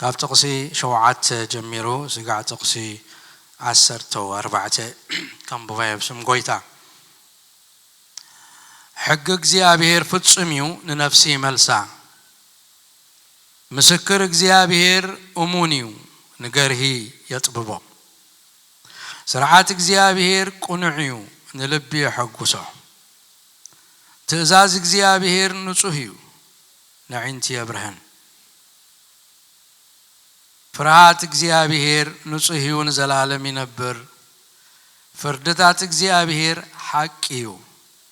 ካብ ጥቕሲ ሸውዓተ ጀሚሩ ስጋዕ ጥቕሲ ዓሰርተ ኣርባዕተ ከንብቦ እየ ብስም ጎይታ። ሕጊ እግዚኣብሔር ፍጹም እዩ፣ ንነፍሲ ይመልሳ። ምስክር እግዚኣብሔር እሙን እዩ፣ ንገርሂ የጥብቦ። ስርዓት እግዚኣብሔር ቅኑዕ እዩ፣ ንልቢ የሐጉሶ። ትእዛዝ እግዚኣብሔር ንጹህ እዩ፣ ነዒንቲ የብርሀን። ፍርሃት እግዚኣብሔር ንጹህ እዩ፣ ንዘላለም ይነብር። ፍርድታት እግዚኣብሔር ሓቂ እዩ፣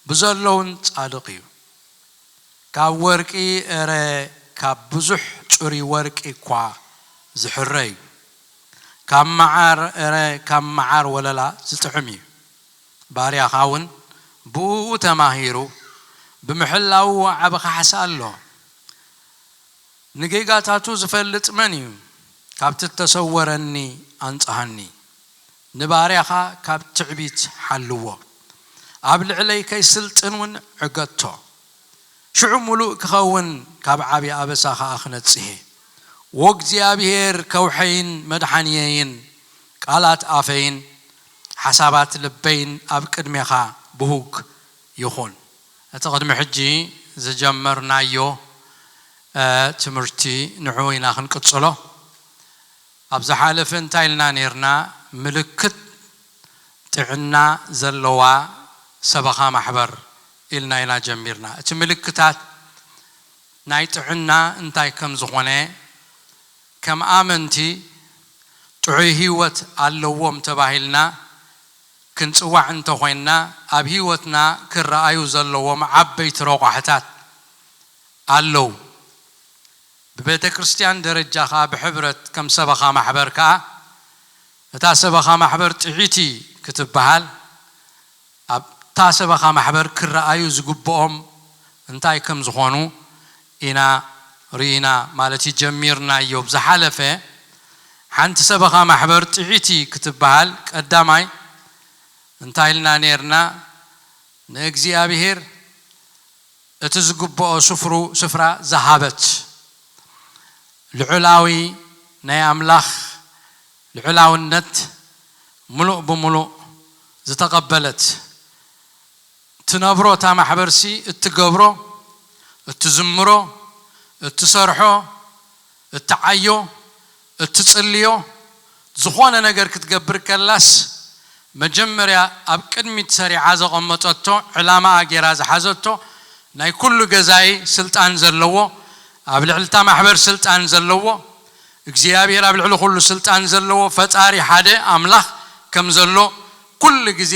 ብዘሎ እውን ጻድቕ እዩ። ካብ ወርቂ እረ ካብ ብዙሕ ጽሩይ ወርቂ እኳ ዝሕረ እዩ። ካብ መዓር እረ ካብ መዓር ወለላ ዝጥዕም እዩ። ባርያኻ እውን ብእኡ ተማሂሩ ብምሕላዉ ዓቢ ካሕሳ ኣሎ። ንጌጋታቱ ዝፈልጥ መን እዩ? ካብቲ እተሰወረኒ ኣንጽሃኒ። ንባርያኻ ካብ ትዕቢት ሓልዎ። ኣብ ልዕለይ ከይስልጥን እውን ዕገቶ። ሽዑ ምሉእ ክኸውን ካብ ዓቢ ኣበሳ ኸኣ ክነጽሄ። ወእግዚኣብሔር ከውሐይን መድሓንየይን ቃላት ኣፈይን ሓሳባት ልበይን ኣብ ቅድሜኻ ብሁግ ይኹን። እቲ ቅድሚ ሕጂ ዝጀመርናዮ፣ እ፣ ትምህርቲ ንዑ ኢና ክንቅጽሎ። ኣብ ዝሓለፈ እንታይ ኢልና ኔርና? ምልክት ጥዕና ዘለዋ ሰበኻ ማሕበር ኢልና ኢና ጀሚርና። እቲ ምልክታት ናይ ጥዕና እንታይ ከም ዝኾነ፣ ከም ኣመንቲ ጥዑይ ህይወት ኣለዎም ተባሂልና ክንጽዋዕ እንተኾይንና፣ ኣብ ህይወትና ክረኣዩ ዘለዎም ዓበይቲ ረቋሕታት ኣለዉ። ብቤተ ክርስቲያን ደረጃ ኸኣ ብሕብረት ከም ሰበኻ ማሕበር ከኣ፣ እታ ሰበኻ ማሕበር ጥዕይቲ ክትበሃል፣ ኣብታ ሰበኻ ማሕበር ክረኣዩ ዝግብኦም እንታይ ከም ዝኾኑ ኢና ርኢና፣ ማለት እዩ፣ ጀሚርናዮ። ብዝሓለፈ ሓንቲ ሰበኻ ማሕበር ጥዕይቲ ክትበሃል፣ ቀዳማይ እንታይ ኢልና ኔርና? ንእግዚኣብሔር እቲ ዝግብኦ ስፍሩ-፣ ስፍራ ዝሃበት፣ ልዑላዊ ናይ ኣምላኽ ልዑላውነት ምሉእ ብምሉእ ዝተቐበለት፣ ትነብሮ እታ ማሕበርሲ፣ እትገብሮ፣ እትዝምሮ፣ እትሰርሖ፣ እትዓዮ፣ እትጽልዮ፣ ዝኾነ ነገር ክትገብር ከላስ፣ መጀመርያ ኣብ ቅድሚት ሰሪዓ ዘቐመጠቶ፣ ዕላማኣ ጌራ ዝሓዘቶ፣ ናይ ኩሉ ገዛኢ ስልጣን ዘለዎ፣ ኣብ ልዕሊ እታ ማሕበር ስልጣን ዘለዎ፣ እግዚኣብሔር ኣብ ልዕሊ ኩሉ ስልጣን ዘለዎ ፈጣሪ ሓደ ኣምላኽ ከም ዘሎ፣ ኩሉ ግዜ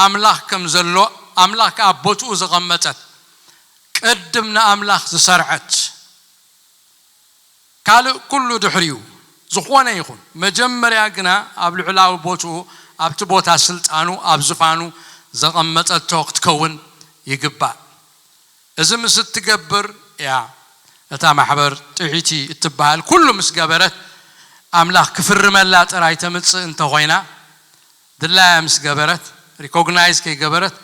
ኣምላኽ ከም ዘሎ፣ ኣምላኽ ከኣ ኣብ ቦትኡ ዘቐመጠት፣ ቅድም ንኣምላኽ ዝሰርዐት፣ ካልእ ኩሉ ድሕሪኡ፣ ዝኾነ ይኹን፣ መጀመርያ ግና ኣብ ልዑላዊ ቦትኡ፣ ኣብቲ ቦታ ስልጣኑ፣ ኣብ ዝፋኑ ዘቐመጠቶ ክትከውን ይግባእ። እዚ ምስ እትገብር እያ እታ ማሕበር ጥዕይቲ እትበሃል። ኩሉ ምስ ገበረት፣ ኣምላኽ ክፍርመላ ጥራይ ተምጽእ እንተኾይና፣ ድላያ ምስ ገበረት፣ ሪኮግናይዝ ከይገበረት፣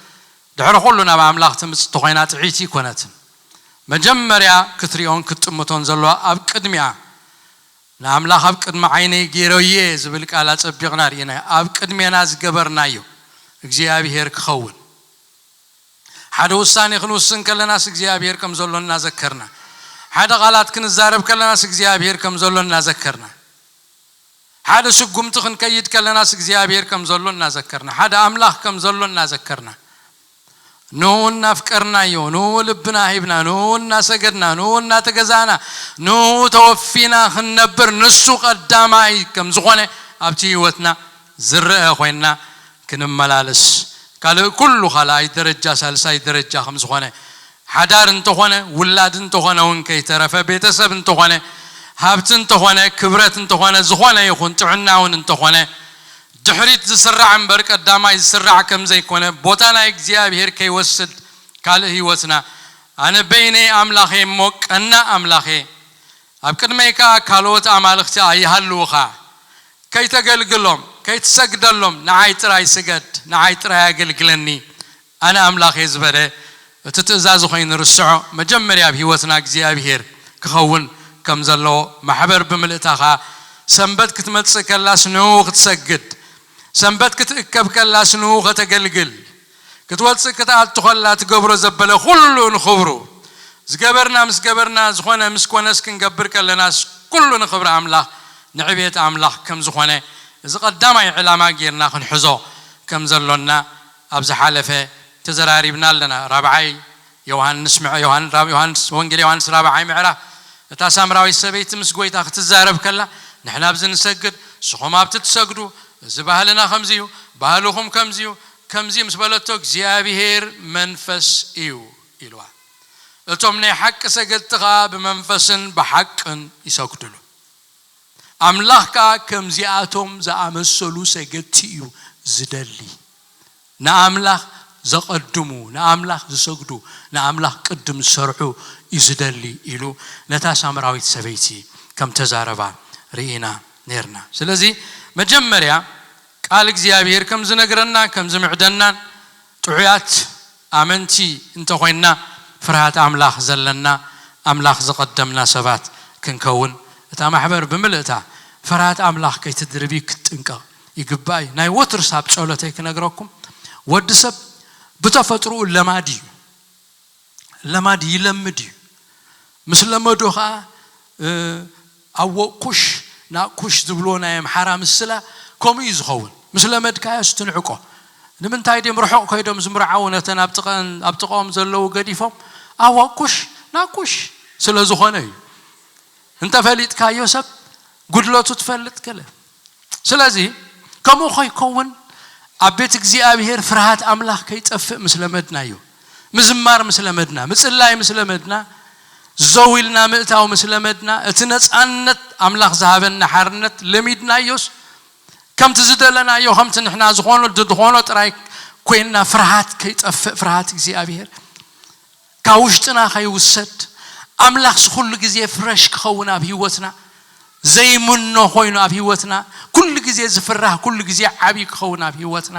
ድሕሪ ኩሉ ናብ ኣምላኽ ትምጽእ እንተኾይና፣ ጥዕይቲ ኣይኮነትን። መጀመርያ ክትሪኦን ክትጥምቶን ዘለዋ ኣብ ቅድሚኣ፣ ንኣምላኽ ኣብ ቅድሚ ዓይነይ ገይረዮ እየ ዝብል ቃል ኣጸቢቕና ርኢናዮ። ኣብ ቅድሜና ዝገበርናዮ እግዚኣብሔር ክኸውን። ሓደ ውሳኔ ክንውስን ከለናስ እግዚኣብሔር ከም ዘሎ እናዘከርና፣ ሓደ ቃላት ክንዛረብ ከለናስ እግዚኣብሔር ከም ዘሎ እናዘከርና፣ ሓደ ስጉምቲ ክንከይድ ከለናስ እግዚኣብሔር ከም ዘሎ እናዘከርና፣ ሓደ ኣምላኽ ከም ዘሎ እናዘከርና፣ ንኡ እናፍቀርናዮ፣ ንኡ ልብና ሂብና፣ ንኡ እናሰገድና፣ ንኡ እናተገዛእና፣ ንኡ ተወፊና ክንነብር፣ ንሱ ቀዳማይ ከም ዝኾነ ኣብቲ ህይወትና ዝረአ ኮይንና ክንመላለስ፣ ካልእ ኩሉ ካልኣይ ደረጃ፣ ሳልሳይ ደረጃ ከም ዝኾነ፣ ሓዳር እንተኾነ፣ ውላድ እንተኾነ እውን ከይተረፈ፣ ቤተሰብ እንተኾነ፣ ሃብቲ እንተኾነ፣ ክብረት እንተኾነ፣ ዝኾነ ይኹን ጥዕና እውን እንተኾነ፣ ድሕሪት ዝስራዕ እምበር ቀዳማይ ዝስራዕ ከም ዘይኮነ፣ ቦታ ናይ እግዚኣብሔር ከይወስድ ካልእ ህይወትና፣ ኣነ በይነይ ኣምላኽ እየ እሞ ቀናእ ኣምላኽ እየ፣ ኣብ ቅድመይ ከኣ ካልኦት ኣማልኽቲ ኣይሃልዉኻ፣ ከይተገልግሎም፣ ከይትሰግደሎም፣ ንዓይ ጥራይ ስገድ፣ ንዓይ ጥራይ ኣገልግለኒ፣ ኣነ ኣምላኽ እየ ዝበለ፣ እቲ ትእዛዝ ኮይኑ ርስዖ፣ መጀመርያ ኣብ ህይወትና እግዚኣብሔር ክኸውን ከም ዘሎ ማሕበር ብምልእታኻ ሰንበት ክትመጽእ ከላስ ንኡ ክትሰግድ፣ ሰንበት ክትእከብ ከላስ ንኡ ከተገልግል፣ ክትወጽእ ክትኣቱ ከላ ትገብሮ ዘበለ ኩሉ ንኽብሩ ዝገበርና ምስ ገበርና ዝኾነ ምስ ኮነስ ክንገብር ከለናስ ኩሉ ንኽብሪ ኣምላኽ ንዕቤት ኣምላኽ ከም ዝኾነ እዚ ቀዳማይ ዕላማ ጌርና ክንሕዞ ከም ዘሎና ኣብ ዝሓለፈ ተዘራሪብና ኣለና። ራብዓይ ዮሃንስ ምዕ- ዮሃን- ራብ- ዮሃንስ ወንጌል ዮሃንስ ራብዓይ ምዕራፍ እታ ሳምራዊት ሰበይቲ ምስ ጎይታ ክትዛረብ ከላ ንሕና ኣብዚ ንሰግድ ንስኹም ኣብቲ ትሰግዱ፣ እዚ ባህልና ከምዚ እዩ፣ ባህልኹም ከምዚ እዩ፣ ከምዚ ምስ በለቶ እግዚኣብሔር መንፈስ እዩ ኢልዋ። እቶም ናይ ሓቂ ሰገድቲ ኸኣ ብመንፈስን ብሓቅን ይሰግድሉ። ኣምላኽ ከኣ ከምዚኣቶም ዝኣመሰሉ ሰገድቲ እዩ ዝደሊ። ንኣምላኽ ዘቐድሙ፣ ንኣምላኽ ዝሰግዱ፣ ንኣምላኽ ቅድም ዝሰርሑ እዩ ዝደሊ ኢሉ ነታ ሳምራዊት ሰበይቲ ከም ተዛረባ ርኢና ነርና። ስለዚ መጀመርያ ቃል እግዚኣብሔር ከም ዝነግረና ከም ዝምዕደናን ጥዑያት ኣመንቲ እንተኾይንና ፍርሃት ኣምላኽ ዘለና ኣምላኽ ዘቐደምና ሰባት ክንከውን እታ ማሕበር ብምልእታ ፍርሃት ኣምላኽ ከይትድርቢ ክትጥንቀቕ ይግባእ እዩ። ናይ ወትርስ ኣብ ጸሎተይ ክነግረኩም ወዲ ሰብ ብተፈጥሮኡ ለማድ እዩ። ለማድ ይለምድ እዩ። ምስ ለመዶ ኸዓ ኣወቅ ኩሽ ናቅ ኩሽ ዝብልዎ ናይ ኣምሓራ ምስላ ከምኡ እዩ ዝኸውን። ምስ ለመድካዮስ ትንዕቆ። ንምንታይ ድም ርሑቕ ከይዶም ዝምርዓዉ ነተን ኣብ ጥቕኦም ዘለዉ ገዲፎም ኣወቅ ኩሽ ናቅ ኩሽ ስለ ዝኾነ እዩ። እንተፈሊጥካዮ ሰብ ጉድለቱ ትፈልጥ ገለ። ስለዚ ከምኡ ከይከውን ኣብ ቤት እግዚኣብሔር ፍርሃት ኣምላኽ ከይጠፍእ ምስ ለመድና እዩ። ምዝማር ምስ ለመድና፣ ምጽላይ ምስ ለመድና፣ ዘው ኢልና ምእታው ምስ ለመድና፣ እቲ ነጻነት ኣምላኽ ዝሃበና ሓርነት ለሚድናዮስ ከምቲ ዝደለናዮ ከምቲ ንሕና ዝኾኖ ዝኾኖ ጥራይ ኮይንና ፍርሃት ከይጠፍእ ፍርሃት እግዚኣብሔር ካብ ውሽጥና ከይውሰድ ኣምላኽስ ኩሉ ግዜ ፍረሽ ክኸውን ኣብ ህይወትና ዘይምኖ ኮይኑ ኣብ ህይወትና ኩሉ ግዜ ዝፍራህ ኩሉ ግዜ ዓብዪ ክኸውን ኣብ ህይወትና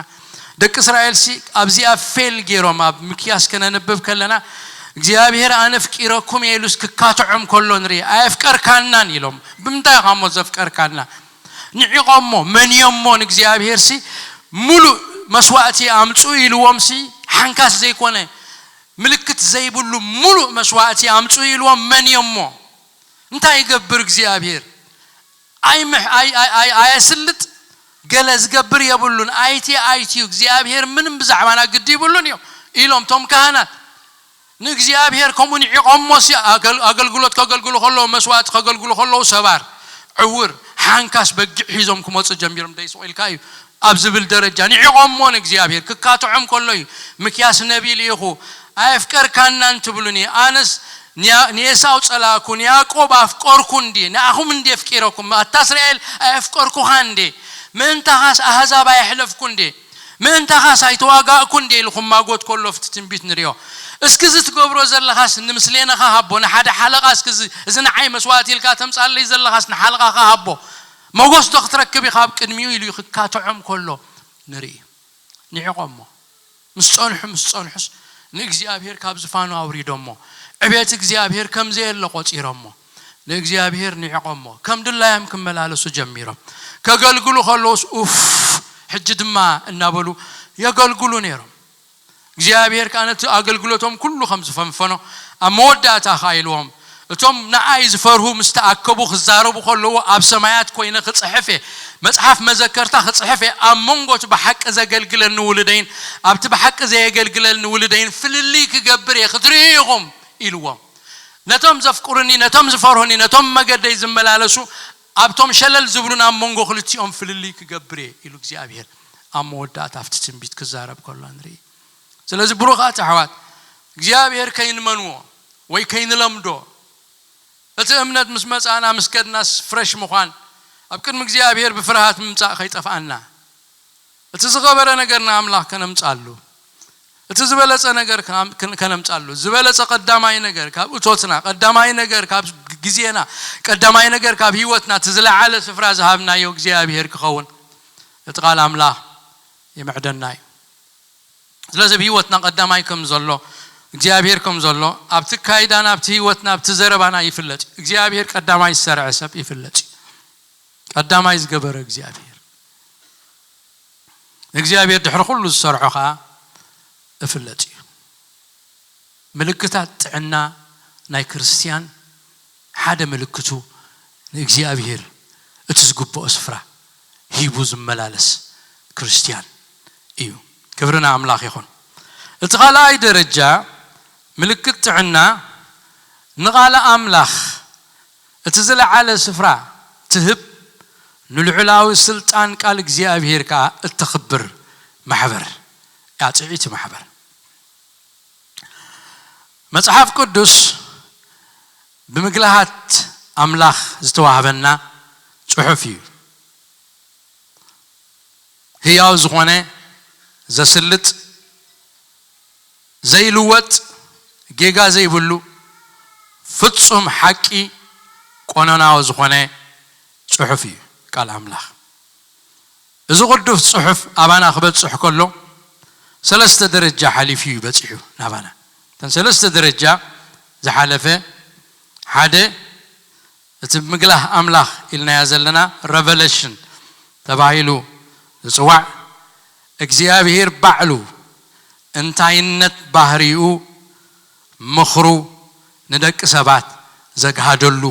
ደቂ እስራኤል ሲ ኣብዚኣ ፌል ገይሮም ኣብ ምክያስ ከነንብብ ከለና እግዚኣብሔር ኣነ ፍቂረኩም እየ ኢሉስ ክካትዖም ከሎ ንርኢ ኣየፍቀርካናን ኢሎም ብምንታይ ኢኻ እሞ ዘፍቀርካና ንዒቖሞ መንዮሞ ንእግዚኣብሔር ሲ ሙሉእ መስዋእቲ ኣምፁ ኢልዎም ሲ ሓንካስ ዘይኮነ ምልክት ዘይብሉ ሙሉእ መስዋእቲ ኣምፁ ኢልዎም መን እዮሞ እንታይ ይገብር እግዚኣብሔር ኣይምሕ ኣይ ኣይ ኣይ ኣየስልጥ ገለ ዝገብር የብሉን ኣይቲ ኣይትዩ እግዚኣብሔር ምንም ብዛዕባና ግዲ ይብሉን እዮም ኢሎም ቶም ካህናት ንእግዚኣብሔር ከምኡ ንዒቖሞ ሲ ኣገል- ኣገልግሎት ከገልግሉ ከለዉ መስዋእቲ ከገልግሉ ከለዉ ሰባር ዕውር ሓንካስ በጊዕ ሒዞም ክመፁ ጀሚሮም ደይስቑ ኢልካ እዩ ኣብ ዝብል ደረጃ ንዒቖሞ ንእግዚኣብሔር ክካትዖም ከሎ እዩ ምክያስ ነቢ ልኢኹ ኣየፍቀርካናን ትብሉኒ ኣነስ ንያ- ንኤሳው ጸላእኩ ንያዕቆብ ኣፍቀርኩ እንዴ ንኣኹም እንዴ ኣፍቂረኩም ኣታ እስራኤል ኣየፍቀርኩኻ እንዴ ምእንታኻስ ኣህዛብ ኣየሕለፍኩ እንዴ ምእንታኻስ ኣይተዋጋእኩ እንዴ ኢልኹም ማጎት ከሎ ፍቲ ትንቢት ንሪኦ እስኪ እዚ ትገብሮ ዘለኻስ ንምስሌንኻ ሃቦ ንሓደ ሓለቓ እስኪ እዚ- እዚ ንዓይ መስዋእቲ ኢልካ ተምጻለይ ዘለኻስ ንሓለቓኻ ሃቦ መጎስ ዶ ክትረክብ ኢኻ ኣብ ቅድሚኡ ኢሉ ክካትዖም ከሎ ንርኢ ንዕቖሞ ምስ ጸንሑ ምስ ጸንሑስ ንእግዚኣብሔር ካብ ዝፋኑ ኣውሪዶሞ ዕቤት እግዚኣብሔር ከም ዘየለ ቆጺሮሞ ንእግዚኣብሔር ንዕቖሞ ከም ድላዮም ክመላለሱ ጀሚሮም ከገልግሉ ከለውስ ኡፍ ሕጂ ድማ እናበሉ የገልግሉ ነይሮም እግዚኣብሔር ከዓ ነቲ ኣገልግሎቶም ኩሉ ከም ዝፈንፈኖ ኣብ መወዳእታ ከዓ ኢልዎም እቶም ንኣይ ዝፈርሁ ምስ ተኣከቡ ክዛረቡ ከለዉ ኣብ ሰማያት ኮይነ ክጽሕፍ እየ መጽሓፍ መዘከርታ ክጽሕፍ እየ ኣብ መንጎ እቲ ብሓቂ ዘገልግለኒ ውልደይን ኣብቲ ብሓቂ ዘየገልግለኒ ውልደይን ፍልልይ ክገብር እየ ክትርእዩ ኢኹም ኢልዎም ነቶም ዘፍቅሩኒ ነቶም ዝፈርሁኒ ነቶም መገደይ ዝመላለሱ ኣብቶም ሸለል ዝብሉን ኣብ መንጎ ክልቲኦም ፍልልይ ክገብር እየ ኢሉ እግዚኣብሔር ኣብ መወዳእታ ኣብቲ ትንቢት ክዛረብ ከሎ ንርኢ ስለዚ ብሩኻት ኣሕዋት እግዚኣብሔር ከይንመንዎ ወይ ከይንለምዶ እቲ እምነት ምስ መጻና ምስ ከድናስ ፍረሽ ምዃን ኣብ ቅድሚ እግዚኣብሔር ብፍርሃት ምምጻእ ከይጠፍኣና እቲ ዝኸበረ ነገር ንኣምላኽ ከነምጻሉ እቲ ዝበለጸ ነገር ከነምጻሉ ዝበለጸ ቀዳማይ ነገር ካብ እቶትና ቀዳማይ ነገር ካብ ግዜና ቀዳማይ ነገር ካብ ህይወትና እቲ ዝለዓለ ስፍራ ዝሃብናዮ እግዚኣብሔር ክኸውን እቲ ቃል ኣምላኽ ይምዕደና እዩ ስለዚ ኣብ ህይወትና ቀዳማይ ከም ዘሎ እግዚኣብሔር ከም ዘሎ ኣብቲ ካይዳና ኣብቲ ህይወትና ኣብቲ ዘረባና ይፍለጥ እዩ። እግዚኣብሔር ቀዳማይ ዝሰርዐ ሰብ ይፍለጥ እዩ። ቀዳማይ ዝገበረ እግዚኣብሔር እግዚኣብሔር ድሕሪ ኩሉ ዝሰርዖ ከዓ እፍለጥ እዩ። ምልክታት ጥዕና ናይ ክርስትያን ሓደ ምልክቱ ንእግዚኣብሔር እቲ ዝግብኦ ስፍራ ሂቡ ዝመላለስ ክርስትያን እዩ። ክብሪ ንኣምላኽ ይኹን። እቲ ካልኣይ ደረጃ ምልክት ጥዕና ንቓለ ኣምላኽ እቲ ዝለዓለ ስፍራ ትህብ፣ ንልዑላዊ ስልጣን ቃል እግዚኣብሔር ከዓ እተኽብር ማሕበር እያ። ጥዕይቲ ማሕበር መጽሓፍ ቅዱስ ብምግላሃት ኣምላኽ ዝተዋህበና ጽሑፍ እዩ። ህያው ዝኾነ፣ ዘስልጥ፣ ዘይልወጥ፣ ጌጋ ዘይብሉ፣ ፍጹም ሓቂ፣ ቆኖናዊ ዝኾነ ጽሑፍ እዩ ቃል ኣምላኽ። እዚ ቅዱስ ጽሑፍ ኣባና ክበጽሕ ከሎ ሰለስተ ደረጃ ሓሊፉ እዩ በጺሑ ናባና። እተን ሰለስተ ደረጃ ዝሓለፈ ሓደ እቲ ምግላህ ኣምላኽ ኢልናዮ ዘለና ረቨለሽን ተባሂሉ ዝጽዋዕ እግዚኣብሔር ባዕሉ እንታይነት ባህሪኡ ምኽሩ ንደቂ ሰባት ዘግሃደሉ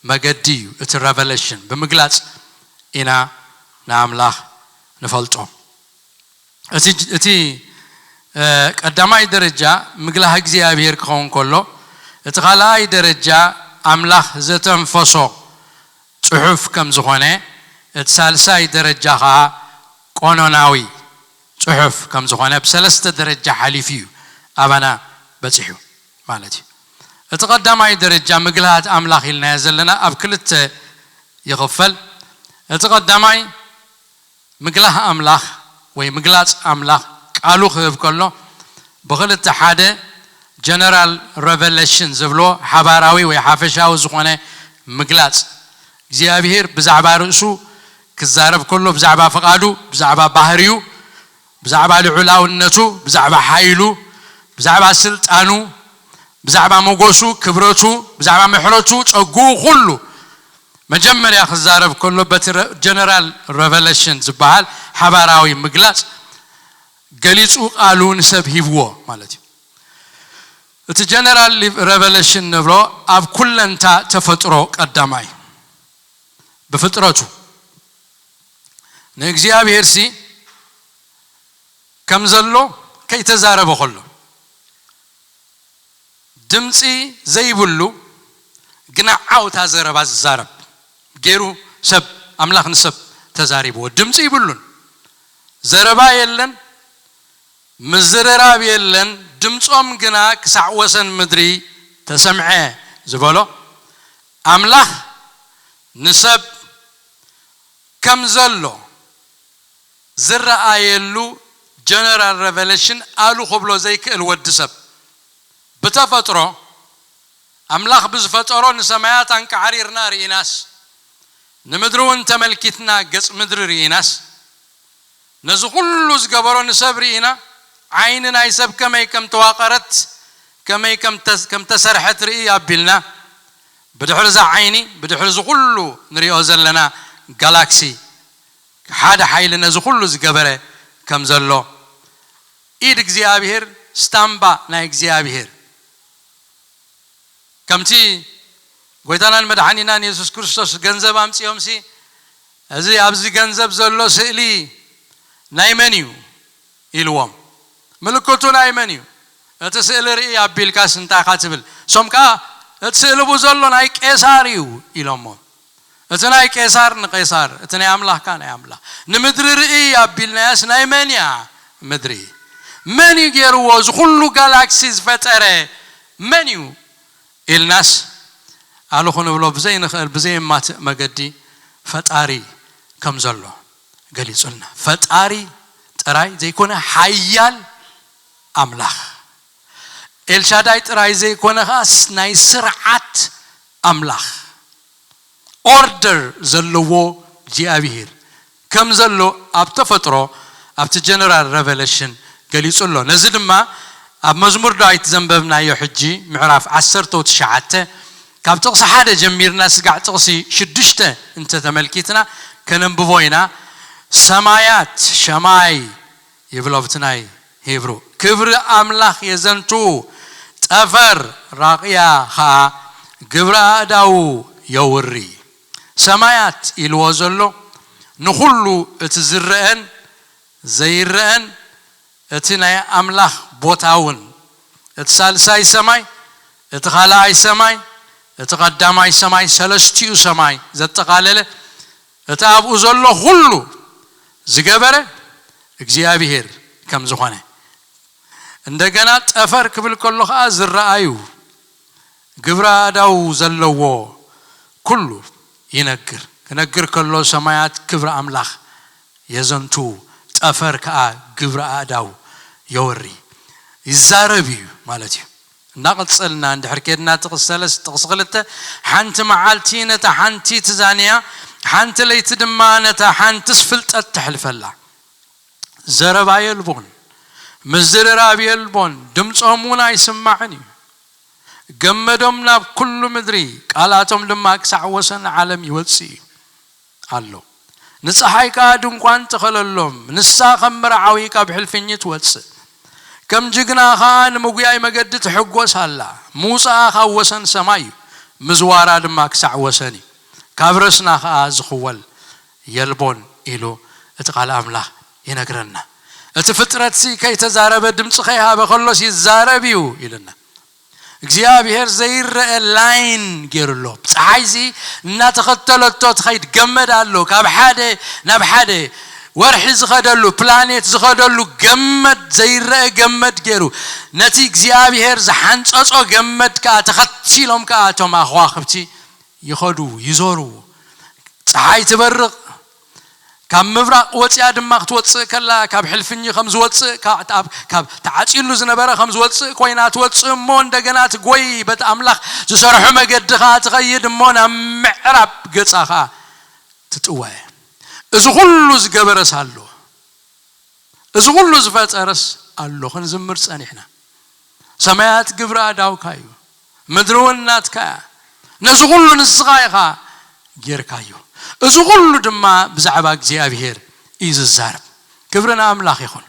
መገዲ እዩ። እቲ ረቨለሽን ብምግላጽ ኢና ንኣምላኽ ንፈልጦ። እቲ እቲ ቀዳማይ ደረጃ ምግላህ እግዚኣብሔር ክኸውን ከሎ እቲ ካልኣይ ደረጃ ኣምላኽ ዘተንፈሶ ጽሑፍ ከም ዝኾነ እቲ ሳልሳይ ደረጃ ከዓ ቆኖናዊ ጽሑፍ ከም ዝኾነ ብሰለስተ ደረጃ ሓሊፉ እዩ ኣባና በጺሑ ማለት እዩ። እቲ ቀዳማይ ደረጃ ምግልሃት ኣምላኽ ኢልናዮ ዘለና ኣብ ክልተ ይኽፈል። እቲ ቀዳማይ ምግላህ ኣምላኽ ወይ ምግላጽ ኣምላኽ ቃሉ ክህብ ከሎ ብኽልተ ሓደ ጀነራል ረቨለሽን ዝብሎ ሓባራዊ ወይ ሓፈሻዊ ዝኾነ ምግላጽ እግዚኣብሔር ብዛዕባ ርእሱ ክዛረብ ከሎ ብዛዕባ ፍቓዱ ብዛዕባ ባህርዩ ብዛዕባ ልዑላውነቱ ብዛዕባ ሓይሉ ብዛዕባ ስልጣኑ ብዛዕባ ሞገሱ ክብረቱ ብዛዕባ ምሕረቱ ጸጉኡ ኩሉ መጀመርያ ክዛረብ ከሎ በቲ ጀነራል ረቨለሽን ዝበሃል ሓባራዊ ምግላጽ ገሊጹ ቃሉ ንሰብ ሂብዎ ማለት እዩ። እቲ ጀነራል ረቨለሽን ንብሎ ኣብ ኩለንታ ተፈጥሮ ቀዳማይ ብፍጥረቱ ንእግዚኣብሔር ሲ ከም ዘሎ ከይተዛረበ ከሎ ድምፂ ዘይብሉ ግና ዓውታ ዘረባ ዝዛረብ ገይሩ ሰብ ኣምላኽ ንሰብ ተዛሪብዎ። ድምፂ ይብሉን ዘረባ የለን ምዝርራብ የለን፣ ድምፆም ግና ክሳዕ ወሰን ምድሪ ተሰምዐ ዝበሎ ኣምላኽ ንሰብ ከም ዘሎ ዝረኣየሉ ጀነራል ረቨለሽን ኣሉ ክብሎ ዘይክእል ወዲ ሰብ ብተፈጥሮ ኣምላኽ ብዝፈጠሮ ንሰማያት ኣንቃዕሪርና ርኢናስ ንምድሪ እውን ተመልኪትና ገጽ ምድሪ ርኢናስ ነዚ ኩሉ ዝገበሮ ንሰብ ርኢና ዓይኒ ናይ ሰብ ከመይ ከም ተዋቐረት ከመይ ከም ተሰርሐት ርኢ ኣቢልና ብድሕሪ እዛ ዓይኒ ብድሕሪ እዚ ኩሉ ንሪኦ ዘለና ጋላክሲ ሓደ ሓይሊ ነዚ ኩሉ ዝገበረ ከም ዘሎ ኢድ እግዚኣብሔር ስታምባ ናይ እግዚኣብሔር ከምቲ ጎይታናን መድሓኒናን የሱስ ክርስቶስ ገንዘብ ኣምፅኦምሲ እዚ ኣብዚ ገንዘብ ዘሎ ስእሊ ናይ መን እዩ ኢልዎም ምልክቱ ናይ መን እዩ እቲ ስእሊ ርኢ ኣቢልካስ እንታይ ኢኻ ትብል እሶም ከዓ እቲ ስእሊ ቡ ዘሎ ናይ ቄሳር እዩ ኢሎሞ እቲ ናይ ቄሳር ንቄሳር እቲ ናይ ኣምላኽካ ናይ ኣምላኽ ንምድሪ ርኢ ኣቢልናያስ ናይ መን እያ ምድሪ መን እዩ ገይርዎ እዚ ኩሉ ጋላክሲ ዝፈጠረ መን እዩ ኢልናስ ኣሉ ክንብሎ ብዘይንኽእል ብዘየማትእ መገዲ ፈጣሪ ከም ዘሎ ገሊጹልና ፈጣሪ ጥራይ ዘይኮነ ሓያል ኣምላኽ ኤልሻዳይ ጥራይ ዘይኮነ ኸኣስ ናይ ስርዓት ኣምላኽ ኦርደር ዘለዎ እግዚኣብሄር ከም ዘሎ ኣብ ተፈጥሮ ኣብቲ ጀነራል ረቨለሽን ገሊጹ ኣሎ ነዚ ድማ ኣብ መዝሙር ዳዊት ዘንበብናዮ ሕጂ ምዕራፍ ዓሰርተ ትሽዓተ ካብ ጥቕሲ ሓደ ጀሚርና ስጋዕ ጥቕሲ ሽዱሽተ እንተተመልኪትና ከነንብቦ ኢና። ሰማያት፣ ሸማይ ይብሎ ብቲ ናይ ሂብሩ፣ ክብሪ ኣምላኽ የዘንቱ፣ ጠፈር ራቕያ ኸኣ ግብረ ኣእዳዉ የውሪ። ሰማያት ኢልዎ ዘሎ ንኹሉ እቲ ዝረአን ዘይረአን እቲ ናይ ኣምላኽ ቦታ እውን፣ እቲ ሳልሳይ ሰማይ፣ እቲ ካልኣይ ሰማይ፣ እቲ ቀዳማይ ሰማይ፣ ሰለስቲኡ ሰማይ ዘጠቓለለ፣ እቲ ኣብኡ ዘሎ ኩሉ ዝገበረ እግዚኣብሔር ከም ዝኾነ። እንደገና ጠፈር ክብል ከሎ ኸዓ ዝረኣዩ ግብረ ኣእዳው ዘለዎ ኩሉ ይነግር። ክነግር ከሎ ሰማያት ክብሪ ኣምላኽ የዘንቱ፣ ጠፈር ከኣ ግብረ ኣእዳው የወሪ፣ ይዛረብ እዩ ማለት እዩ። እናቐጸልና እንድሕር ኬድና ጥቕሲ ሰለስተ፣ ጥቕሲ ክልተ፣ ሓንቲ መዓልቲ ነታ ሓንቲ ትዛንያ፣ ሓንቲ ለይቲ ድማ ነታ ሓንትስ ፍልጠት ተሕልፈላ። ዘረባ የልቦን፣ ምዝርራብ የልቦን፣ ድምጾም እውን ኣይስማዕን እዩ። ገመዶም ናብ ኩሉ ምድሪ፣ ቃላቶም ድማ ክሳዕ ወሰን ዓለም ይወጽእ እዩ ኣሎ። ንጸሓይ ከኣ ድንኳን ተኸለሎም፣ ንሳ ከም መርዓዊ ካብ ሕልፍኝ ትወጽእ፣ ከም ጅግና ከኣ ንምጉያይ መገዲ ትሕጎስ ኣላ። ምውጻኣ ካብ ወሰን ሰማይ እዩ፣ ምዝዋራ ድማ ክሳዕ ወሰን እዩ። ካብ ረስና ከኣ ዝኽወል የልቦን ኢሉ እቲ ቃል ኣምላኽ ይነግረና። እቲ ፍጥረትሲ ከይተዛረበ ድምፂ ከይሃበ ከሎስ ይዛረብ እዩ ኢልና። እግዚኣብሔር ዘይረአ ላይን ገይሩ ኣሎ። ፀሓይሲ እናተኸተለቶ ትኸይድ ገመድ ኣሎ። ካብ ሓደ ናብ ሓደ ወርሒ ዝኸደሉ፣ ፕላኔት ዝኸደሉ ገመድ፣ ዘይረአ ገመድ ገይሩ፣ ነቲ እግዚኣብሔር ዝሓንፀጾ ገመድ ከዓ ተኸቲሎም ከዓ እቶም ኣኸዋኽብቲ ይኸዱ፣ ይዞሩ። ፀሓይ ትበርቕ፣ ካብ ምብራቕ ወፂኣ ድማ ክትወፅእ ከላ፣ ካብ ሕልፍኝ ከም ዝወፅእ፣ ካብ፣ ካብ፣ ካብ ተዓፂሉ ዝነበረ ከም ዝወፅእ ኮይና ትወፅእ እሞ፣ እንደገና ትጎይ፣ በቲ ኣምላኽ ዝሰርሖ መገዲ ኸዓ ትኸይድ እሞ፣ ናብ ምዕራብ ገፃ ኸዓ ትጥወ። እዚ ኩሉ ዝገበረስ ኣሎ። እዚ ኩሉ ዝፈጠረስ ኣሎ። ክንዝምር ጸኒሕና። ሰማያት ግብሪ ኣእዳውካ እዩ፣ ምድሪ እውን ናትካ እያ። ነዚ ኩሉ ንስኻ ኢኻ ጌርካዮ። እዚ ኩሉ ድማ ብዛዕባ እግዚኣብሔር እዩ ዝዛረብ። ክብሪ ንኣምላኽ ይኹን።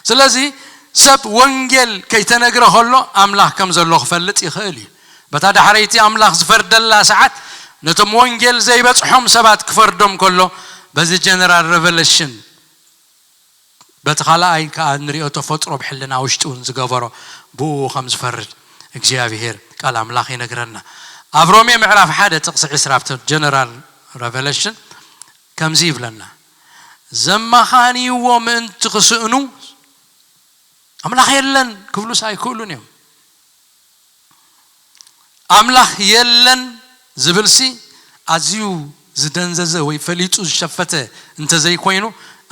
ስለዚ ሰብ ወንጌል ከይተነግረ ከሎ ኣምላኽ ከም ዘሎ ክፈልጥ ይኽእል እዩ። በታ ዳሕረይቲ ኣምላኽ ዝፈርደላ ሰዓት ነቶም ወንጌል ዘይበጽሖም ሰባት ክፈርዶም ከሎ በዚ ጀነራል ሬቨሌሽን በቲ ካልኣይ ከኣ ንሪኦ ተፈጥሮ ብሕልና ውሽጢ እውን ዝገበሮ ብኡ ከም ዝፈርድ እግዚኣብሔር ቃል ኣምላኽ ይነግረና። ኣብ ሮሜ ምዕራፍ ሓደ ጥቕሲ ዕስራ ኣብቲ ጀነራል ሬቨሌሽን ከምዚ ይብለና፣ ዘማኻንይዎ ምእንቲ ክስእኑ ኣምላኽ የለን ክብሉስ ኣይክእሉን እዮም። ኣምላኽ የለን ዝብልሲ ኣዝዩ ዝደንዘዘ ወይ ፈሊጡ ዝሸፈተ እንተዘይኮይኑ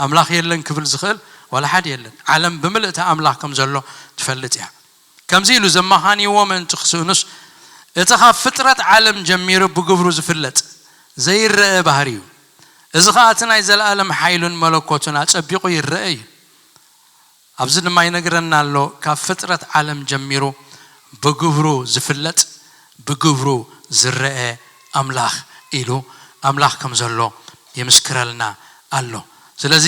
ኣምላኽ የለን ክብል ዝኽእል ዋላ ሓደ የለን። ዓለም ብምልእታ ኣምላኽ ከም ዘሎ ትፈልጥ እያ። ከምዚ ኢሉ ዘማኻንይዎ ምእንቲ ክስእኑስ እቲ ካብ ፍጥረት ዓለም ጀሚሩ ብግብሩ ዝፍለጥ ዘይረአ ባህሪ እዩ። እዚ ኸኣ እቲ ናይ ዘለኣለም ሓይሉን መለኮቱን ኣጸቢቑ ይረአ እዩ። ኣብዚ ድማ ይነግረና ኣሎ፣ ካብ ፍጥረት ዓለም ጀሚሩ ብግብሩ ዝፍለጥ፣ ብግብሩ ዝረአ ኣምላኽ ኢሉ ኣምላኽ ከም ዘሎ ይምስክረልና ኣሎ። ስለዚ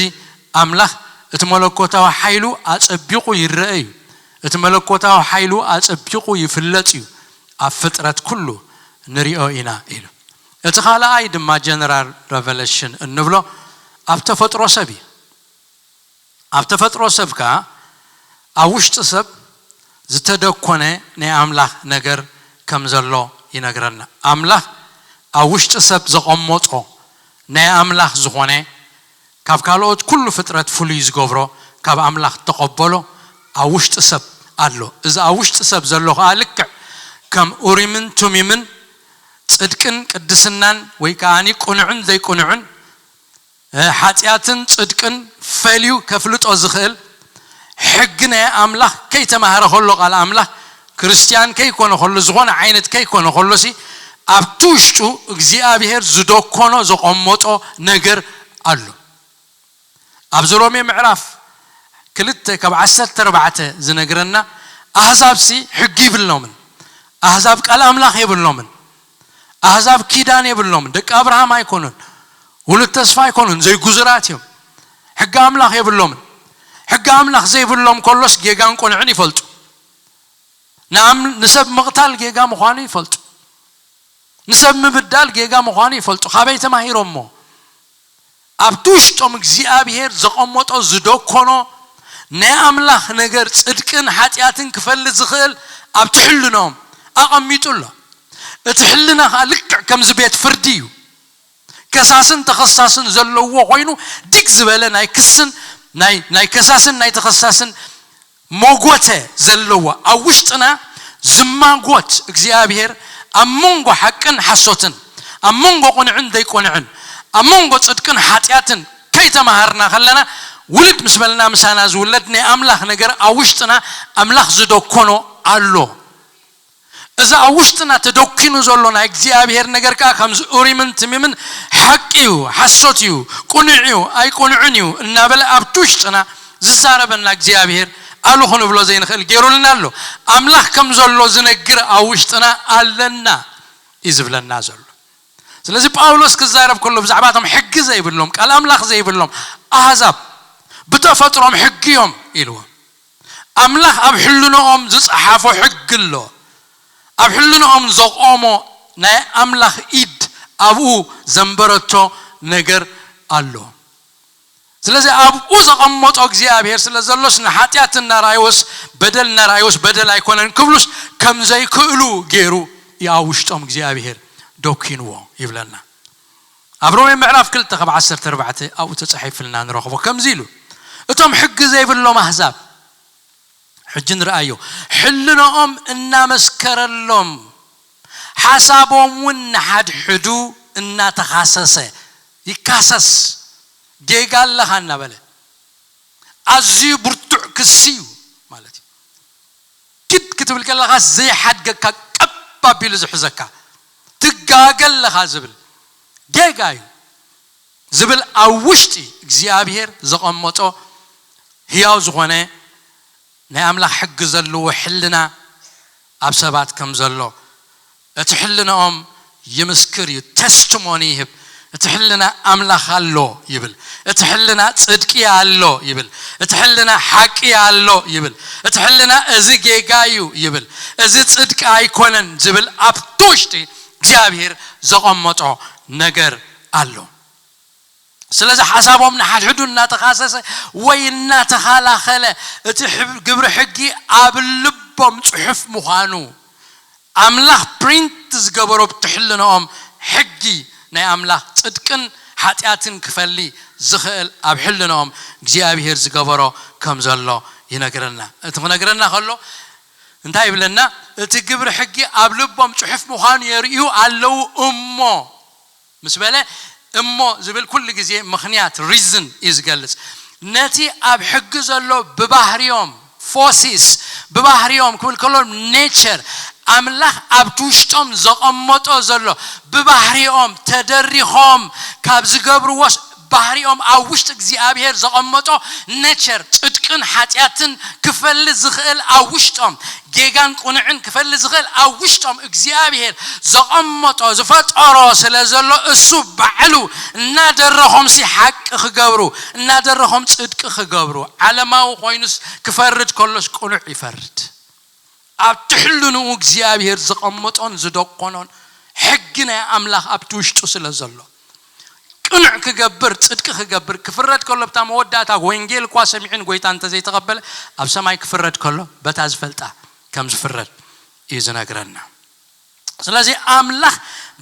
ኣምላኽ እቲ መለኮታዊ ሓይሉ ኣጸቢቑ ይረአ እዩ። እቲ መለኮታዊ ሓይሉ ኣጸቢቑ ይፍለጥ እዩ። ኣብ ፍጥረት ኩሉ ንሪኦ ኢና ኢሉ። እቲ ካልኣይ ድማ ጀነራል ሬቨሌሽን እንብሎ ኣብ ተፈጥሮ ሰብ እዩ። ኣብ ተፈጥሮ ሰብ ከኣ ኣብ ውሽጢ ሰብ ዝተደኮነ ናይ ኣምላኽ ነገር ከም ዘሎ ይነግረና። ኣምላኽ ኣብ ውሽጢ ሰብ ዘቐመጦ ናይ ኣምላኽ ዝኾነ ካብ ካልኦት ኩሉ ፍጥረት ፍሉይ ዝገብሮ ካብ ኣምላኽ ተቐበሎ ኣብ ውሽጢ ሰብ ኣሎ። እዚ ኣብ ውሽጢ ሰብ ዘሎ ከኣ ልክዕ ከም ኡሪምን ቱሚምን ጽድቅን ቅድስናን ወይ ከኣ ቅኑዕን ዘይቅኑዕን ሓጢኣትን ጽድቅን ፈልዩ ከፍልጦ ዝኽእል ሕጊ ናይ ኣምላኽ ከይተማህረ ከሎ ቃል ኣምላኽ ክርስትያን ከይኮነ ከሎ ዝኾነ ዓይነት ከይኮነ ከሎሲ ኣብቲ ውሽጡ እግዚኣብሔር ዝደኮኖ ዘቐመጦ ነገር ኣሎ። ኣብዚ ሮሜ ምዕራፍ ክልተ ካብ ዓሰርተ ኣርባዕተ ዝነግረና ኣህዛብሲ ሕጊ ይብሎምን። ኣህዛብ ቃል ኣምላኽ የብሎምን። ኣህዛብ ኪዳን የብሎምን። ደቂ ኣብርሃም ኣይኮኑን። ውሉድ ተስፋ ኣይኮኑን። ዘይጉዙራት እዮም። ሕጊ ኣምላኽ የብሎምን። ሕጊ ኣምላኽ ዘይብሎም ከሎስ ጌጋን ቁንዕን ይፈልጡ። ንኣም-፣ ንሰብ ምቕታል ጌጋ ምዃኑ ይፈልጡ። ንሰብ ምብዳል ጌጋ ምዃኑ ይፈልጡ። ካበይ ተማሂሮሞ? ኣብቲ ውሽጦም እግዚኣብሔር ዘቐመጦ ዝደኮኖ ናይ ኣምላኽ ነገር ጽድቅን ሓጢኣትን ክፈልጥ ዝኽእል ኣብቲ ሕልኖም ኣቐሚጡ ኣሎ። እቲ ሕልና ኸኣ ልክዕ ከምዚ ቤት ፍርዲ እዩ። ከሳስን ተኸሳስን ዘለዎ ኮይኑ ድግ ዝበለ ናይ ክስን ናይ፣ ናይ ከሳስን ናይ ተኸሳስን መጎተ ዘለዎ ኣብ ውሽጥና ዝማጎት እግዚኣብሔር ኣብ መንጎ ሓቅን ሓሶትን ኣብ መንጎ ቁንዕን ዘይቁንዕን ኣብ መንጎ ጽድቅን ሓጢኣትን ከይተማሃርና ከለና ውልድ ምስ በልና ምሳና ዝውለድ ናይ ኣምላኽ ነገር ኣብ ውሽጥና ኣምላኽ ዝደኮኖ ኣሎ። እዚ ኣብ ውሽጥና ተደኪኑ ዘሎ ናይ እግዚኣብሔር ነገር ከኣ ከምዚ ኡሪምን ትሚምን ሓቂ እዩ፣ ሓሶት እዩ፣ ቁኑዕ እዩ፣ ኣይቁኑዕን እዩ እናበለ ኣብቲ ውሽጥና ዝዛረበና እግዚኣብሔር ኣሉ ክንብሎ ዘይንኽእል ገይሩልና ኣሎ። ኣምላኽ ከም ዘሎ ዝነግር ኣብ ውሽጥና ኣለና እዩ ዝብለና ዘሎ። ስለዚ ጳውሎስ ክዛረብ ከሎ ብዛዕባቶም ሕጊ ዘይብሎም፣ ቃል ኣምላኽ ዘይብሎም ኣህዛብ ብተፈጥሮም ሕጊ እዮም ኢልዎም። ኣምላኽ ኣብ ሕልንኦም ዝጸሓፎ ሕጊ ኣሎ። ኣብ ሕልንኦም ዘቖሞ ናይ ኣምላኽ ኢድ ኣብኡ ዘንበረቶ ነገር ኣሎ። ስለዚ ኣብኡ ዘቐመጦ እግዚኣብሔር ስለ ዘሎስ ንሓጢኣት እናረኣይዎስ በደል እናረኣይዎስ በደል ኣይኮነን ክብሉስ ከም ዘይክእሉ ገይሩ እዩ ኣብ ውሽጦም እግዚኣብሔር ደኪንዎ ይብለና። ኣብ ሮሜ ምዕራፍ ክልተ ካብ ዓሰርተ ኣርባዕተ ኣብኡ ተጻሒፍልና ንረኽቦ ከምዚ ኢሉ፣ እቶም ሕጊ ዘይብሎም ኣህዛብ ሕጂ ንርኣዮ፣ ሕልንኦም እናመስከረሎም ሓሳቦም እውን ንሓድሕዱ እናተኻሰሰ፣ ይካሰስ፣ ጌጋ ኣለኻ እናበለ ኣዝዩ ብርቱዕ ክሲ እዩ ማለት እዩ። ኪድ ክትብል ከለኻ ዘይሓድገካ ቀብ ኣቢሉ ዝሕዘካ፣ ትጋገ ኣለኻ ዝብል ጌጋ እዩ ዝብል ኣብ ውሽጢ እግዚኣብሔር ዘቐመጦ ህያው ዝኾነ ናይ ኣምላኽ ሕጊ ዘለዎ ሕልና ኣብ ሰባት ከም ዘሎ እቲ ሕልንኦም ይምስክር እዩ፣ ተስቲሞኒ ይህብ። እቲ ሕልና ኣምላኽ ኣሎ ይብል። እቲ ሕልና ጽድቂ ኣሎ ይብል። እቲ ሕልና ሓቂ ኣሎ ይብል። እቲ ሕልና እዚ ጌጋ እዩ ይብል። እዚ ጽድቂ ኣይኮነን ዝብል ኣብቲ ውሽጢ እግዚኣብሔር ዘቐመጦ ነገር ኣሎ። ስለዚ ሓሳቦም ንሓድሕዱ እናተኻሰሰ ወይ እናተኻላኸለ እቲ ሕብ-፣ ግብሪ ሕጊ ኣብ ልቦም ጽሑፍ ምዃኑ ኣምላኽ ፕሪንት ዝገበሮ ብትሕልንኦም ሕጊ ናይ ኣምላኽ ጽድቅን ሓጢኣትን ክፈሊ ዝኽእል ኣብ ሕልንኦም እግዚኣብሔር ዝገበሮ ከም ዘሎ ይነግረና። እቲ ክነግረና ከሎ እንታይ ይብለና? እቲ ግብሪ ሕጊ ኣብ ልቦም ጽሑፍ ምዃኑ የርእዩ ኣለዉ እሞ ምስ በለ እሞ ዝብል ኩሉ ግዜ ምኽንያት ሪዝን እዩ ዝገልጽ። ነቲ ኣብ ሕጊ ዘሎ ብባህሪኦም ፎሲስ ብባህሪኦም ክብል ከሎ ኔቸር ኣምላኽ ኣብቲ ውሽጦም ዘቐመጦ ዘሎ ብባህሪኦም ተደሪኾም ካብ ዝገብርዎስ ባህሪኦም ኣብ ውሽጢ እግዚኣብሔር ዘቐመጦ ኔቸር ጽድቅን ሓጢኣትን ክፈሊ ዝኽእል ኣብ ውሽጦም ጌጋን ቁንዕን ክፈሊ ዝኽእል ኣብ ውሽጦም እግዚኣብሔር ዘቐመጦ ዝፈጠሮ ስለ ዘሎ እሱ ባዕሉ እናደረኾምሲ ሓቂ ክገብሩ እናደረኾም ጽድቂ ክገብሩ ዓለማዊ ኮይኑስ ክፈርድ ከሎስ ቁኑዕ ይፈርድ። ኣብቲ ሕልንኡ እግዚኣብሔር ዝቐመጦን ዝደቆኖን ሕጊ ናይ ኣምላኽ ኣብቲ ውሽጡ ስለ ዘሎ ቅኑዕ ክገብር ጽድቂ ክገብር ክፍረድ ከሎ ብታ መወዳእታ ወንጌል እኳ ሰሚዑን ጎይታ እንተዘይተቐበለ ኣብ ሰማይ ክፍረድ ከሎ በታ ዝፈልጣ ከም ዝፍረድ እዩ ዝነግረና። ስለዚ ኣምላኽ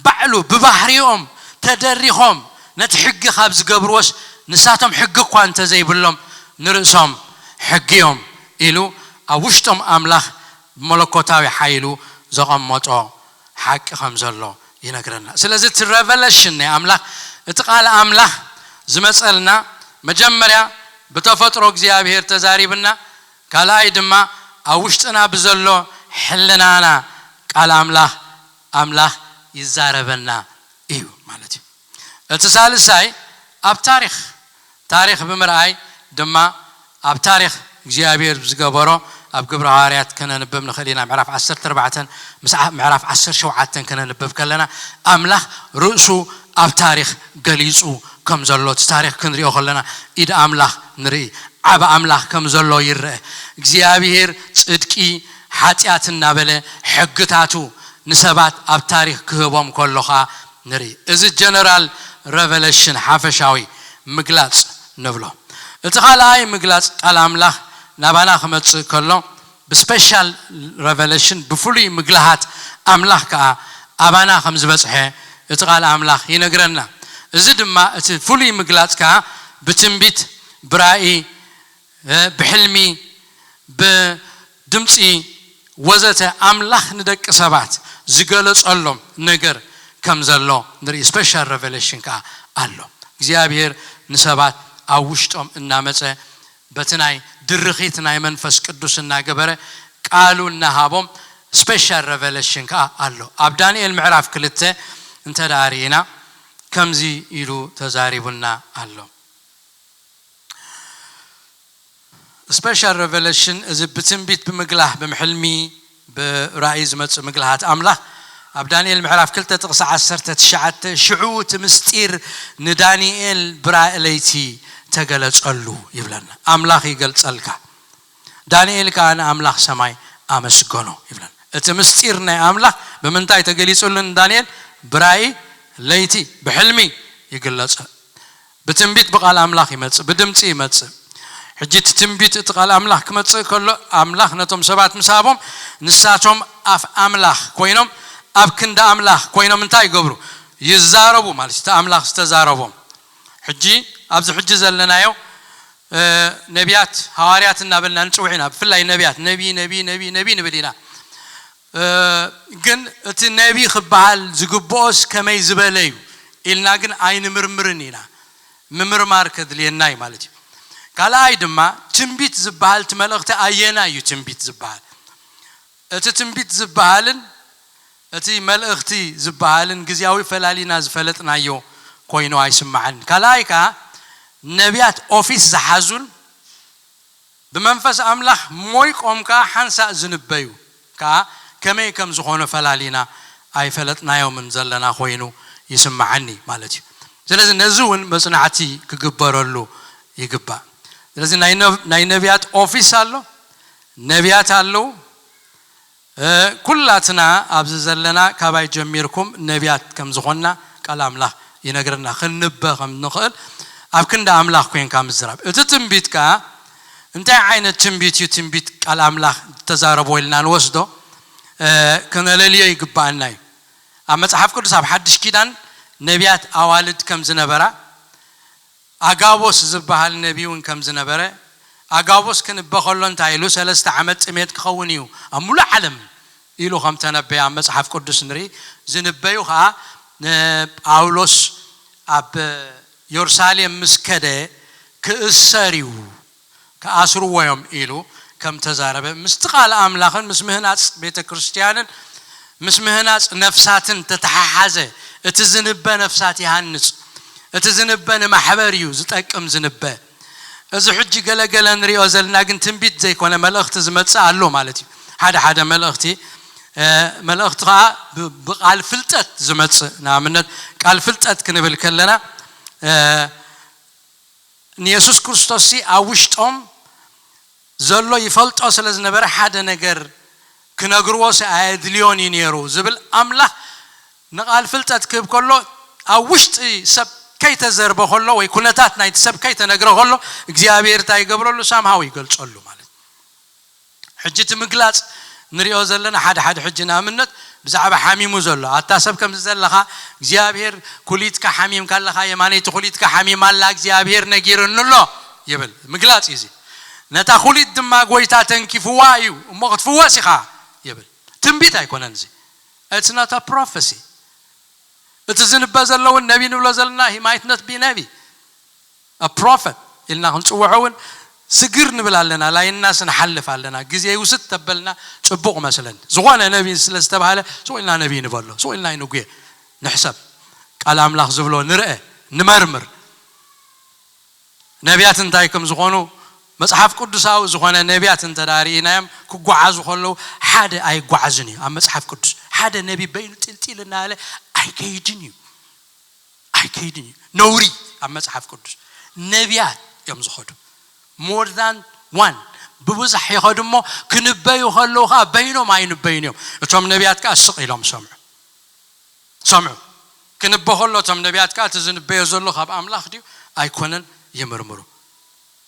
ባዕሉ ብባህሪኦም ተደሪኾም ነቲ ሕጊ ካብ ዝገብርዎስ ንሳቶም ሕጊ እኳ እንተዘይብሎም ንርእሶም ሕጊ እዮም ኢሉ ኣብ ውሽጦም ኣምላኽ ብመለኮታዊ ሓይሉ ዘቐመጦ ሓቂ ከም ዘሎ ይነግረና። ስለዚ እቲ ሬቨሌሽን ናይ ኣምላኽ እቲ ቃል ኣምላኽ ዝመጸልና መጀመርያ ብተፈጥሮ እግዚኣብሔር ተዛሪብና ካልኣይ ድማ ኣብ ውሽጥና ብዘሎ ሕልናና ቃል ኣምላኽ ኣምላኽ ይዛረበና እዩ ማለት እዩ። እቲ ሳልሳይ ኣብ ታሪኽ ታሪኽ ብምርኣይ ድማ ኣብ ታሪኽ እግዚኣብሔር ዝገበሮ ኣብ ግብረ ሃዋርያት ከነንብብ ንኽእል ኢና። ምዕራፍ ዓሰርተ ኣርባዕተ ምስ ዓ- ምዕራፍ ዓሰርተ ሸውዓተ ከነንብብ ከለና ኣምላኽ ርእሱ ኣብ ታሪኽ ገሊጹ ከም ዘሎ እቲ ታሪኽ ክንሪኦ ከለና ኢድ ኣምላኽ ንርኢ። ዓብ ኣምላኽ ከም ዘሎ ይረአ። እግዚኣብሔር ጽድቂ ሓጢኣት እናበለ ሕግታቱ ንሰባት ኣብ ታሪኽ ክህቦም ከሎ ኸኣ ንርኢ። እዚ ጀነራል ረቨለሽን ሓፈሻዊ ምግላጽ ንብሎ። እቲ ካልኣይ ምግላጽ ቃል ኣምላኽ ናባና ክመጽእ ከሎ ብስፔሻል ረቨለሽን ብፍሉይ ምግላሃት ኣምላኽ ከኣ ኣባና ከም ዝበጽሐ እቲ ቃል ኣምላኽ ይነግረና። እዚ ድማ እቲ ፍሉይ ምግላጽ ከኣ ብትንቢት ብራእይ ብሕልሚ ብድምፂ ወዘተ ኣምላኽ ንደቂ ሰባት ዝገለጸሎም ነገር ከም ዘሎ ንርኢ። ስፔሻል ረቨሌሽን ከዓ ኣሎ። እግዚኣብሔር ንሰባት ኣብ ውሽጦም እናመፀ በቲ ናይ ድርኺት ናይ መንፈስ ቅዱስ እናገበረ ቃሉ እናሃቦም ስፔሻል ረቨሌሽን ከዓ ኣሎ። ኣብ ዳንኤል ምዕራፍ ክልተ እንተ ደኣ ርኢና ከምዚ ኢሉ ተዛሪቡና ኣሎ። ስፔሻል ረቨሌሽን እዚ ብትንቢት ብምግላህ ብምሕልሚ ብራእይ ዝመጽእ ምግላሃት ኣምላኽ ኣብ ዳንኤል ምዕራፍ ክልተ ጥቕሲ ዓሰርተ ትሽዓተ ሽዑ እቲ ምስጢር ንዳንኤል ብራእይ ለይቲ ተገለጸሉ ይብለና። ኣምላኽ ይገልጸልካ። ዳንኤል ከኣ ንኣምላኽ ሰማይ ኣመስገኖ ይብለና። እቲ ምስጢር ናይ ኣምላኽ ብምንታይ ተገሊጹሉ ንዳንኤል? ብራእይ ለይቲ ብሕልሚ ይግለጸ። ብትንቢት ብቃል ኣምላኽ ይመጽእ፣ ብድምጺ ይመጽእ። ሕጂ እቲ ትንቢት እቲ ቃል ኣምላኽ ክመጽእ ከሎ ኣምላኽ ነቶም ሰባት ምስ ሃቦም ንሳቶም ኣፍ ኣምላኽ ኮይኖም ኣብ ክንዲ ኣምላኽ ኮይኖም እንታይ ይገብሩ? ይዛረቡ ማለት እዩ። እቲ ኣምላኽ ዝተዛረቦም ሕጂ ኣብዚ ሕጂ ዘለናዮ ነቢያት ሃዋርያት እናበልና ንፅውዕ ኢና። ብፍላይ ነቢያት ነቢ ነቢ ነቢ ነቢ ንብል ኢና። ግን እቲ ነቢ ክበሃል ዝግብኦስ ከመይ ዝበለ እዩ ኢልና ግን ኣይንምርምርን ኢና። ምምርማር ከድልየና እዩ ማለት እዩ። ካልኣይ ድማ ትንቢት ዝበሃል እቲ መልእኽቲ ኣየና እዩ ትንቢት ዝበሃል? እቲ ትንቢት ዝበሃልን እቲ መልእኽቲ ዝበሃልን ግዜያዊ ፈላሊና ዝፈለጥናዮ ኮይኑ ኣይስማዓን። ካልኣይ ከዓ ነቢያት ኦፊስ ዝሓዙን ብመንፈስ ኣምላኽ ሞይቆም ከዓ ሓንሳእ ዝንበዩ ከዓ ከመይ ከም ዝኾነ ፈላሊና ኣይፈለጥናዮምን ዘለና ኮይኑ ይስማዓኒ ማለት እዩ። ስለዚ ነዚ እውን መጽናዕቲ ክግበረሉ ይግባእ። ስለዚ ናይ ነብ- ናይ ነቢያት ኦፊስ ኣሎ፣ ነቢያት ኣለዉ። ኩላትና ኣብዚ ዘለና ካባይ ጀሚርኩም ነቢያት ከም ዝኾንና ቃል ኣምላኽ ይነግረና። ክንበ ከም ንኽእል ኣብ ክንዲ ኣምላኽ ኮንካ ምዝራብ። እቲ ትንቢት ከኣ እንታይ ዓይነት ትንቢት እዩ? ትንቢት ቃል ኣምላኽ ተዛረቦ ኢልና ንወስዶ ክነለልዮ ይግባኣና እዩ። ኣብ መጽሓፍ ቅዱስ ኣብ ሓድሽ ኪዳን ነቢያት ኣዋልድ ከም ዝነበራ ኣጋቦስ ዝበሃል ነቢ እውን ከም ዝነበረ ኣጋቦስ ክንበ ከሎ እንታይ ኢሉ ሰለስተ ዓመት ጥሜት ክኸውን እዩ ኣብ ሙሉእ ዓለም ኢሉ ከም ተነበየ ኣብ መጽሓፍ ቅዱስ ንርኢ። ዝንበዩ ከዓ ንጳውሎስ ኣብ የሩሳሌም ምስ ከደ ክእሰር እዩ ክኣስርዎ እዮም ኢሉ ከም ተዛረበ ምስቲ ቃል ኣምላኽን ምስ ምህናፅ ቤተ ክርስቲያንን ምስ ምህናፅ ነፍሳትን ተተሓሓዘ። እቲ ዝንበ ነፍሳት ይሃንፅ። እቲ ዝንበ ንማሕበር እዩ ዝጠቅም ዝንበ። እዚ ሕጂ ገለገለ ንሪኦ ዘለና ግን ትንቢት ዘይኮነ መልእኽቲ ዝመፅእ ኣሎ ማለት እዩ። ሓደ ሓደ መልእኽቲ መልእኽቲ ከዓ ብቃል ፍልጠት ዝመፅእ ንኣብነት ቃል ፍልጠት ክንብል ከለና ንየሱስ ክርስቶስ ኣብ ውሽጦም ዘሎ ይፈልጦ ስለ ዝነበረ ሓደ ነገር ክነግርዎ ኣየድልዮን እዩ ነይሩ ዝብል ኣምላኽ ንቓል ፍልጠት ክህብ ከሎ ኣብ ውሽጢ ሰብ ከይተዘርበ ከሎ ወይ ኩነታት ናይቲ ሰብ ከይተነግረ ከሎ እግዚኣብሔር እንታይ ይገብረሉ ሳምሃው ይገልጸሉ ማለት ሕጂ እቲ ምግላፅ ንሪኦ ዘለና ሓደ ሓደ ሕጂ ንኣብነት ብዛዕባ ሓሚሙ ዘሎ ኣታ ሰብ ከምዚ ዘለኻ እግዚኣብሔር ኩሊትካ ሓሚምካ ኣለኻ የማነይቲ ኩሊትካ ሓሚማ ኣላ እግዚኣብሔር ነጊርኒ ኣሎ ይብል ምግላፅ እዩ እዚ ነታ ኩሊት ድማ ጎይታ ተንኪፍዋ እዩ እሞ ክትፍወስ ኢኻ ይብል ትንቢት ኣይኮነን እዚ it's not a prophecy እቲ ዝንበ ዘለውን ነቢ ንብሎ ዘለና he might not be ነቢ a prophet ኢልና ክንፅውዖ እውን ስግር ንብል ኣለና ላይናስ ንሓልፍ ኣለና ግዜ ይውስድ ተበልና ፅቡቕ መስለን ዝኾነ ነቢ ስለ ዝተባሃለ ስቕ ኢልና ነቢ ንበሎ ስቕ ኢልና ይንጉየ ንሕሰብ ቃል ኣምላኽ ዝብሎ ንርአ ንመርምር ነቢያት እንታይ ከም ዝኾኑ መጽሓፍ ቅዱሳዊ ዝኾነ ነቢያት እንተ ደኣ ርኢናዮም ክጓዓዙ ከለዉ ሓደ ኣይጓዓዝን እዩ። ኣብ መጽሓፍ ቅዱስ ሓደ ነቢ በይኑ ጢልጢል እናበለ ኣይከይድን እዩ። ኣይከይድን እዩ። ነውሪ ኣብ መጽሓፍ ቅዱስ ነቢያት እዮም ዝኸዱ። More than one ብብዙሕ ይኸዱ እሞ ክንበዩ ከለዉ ከዓ በይኖም ኣይንበዩን እዮም። እቶም ነቢያት ከዓ ስቕ ኢሎም ሰምዑ ሰምዑ ክንበ ከሎ እቶም ነቢያት ከዓ እቲ ዝንበዮ ዘሎ ካብ ኣምላኽ ድዩ ኣይኮነን ይምርምሩ።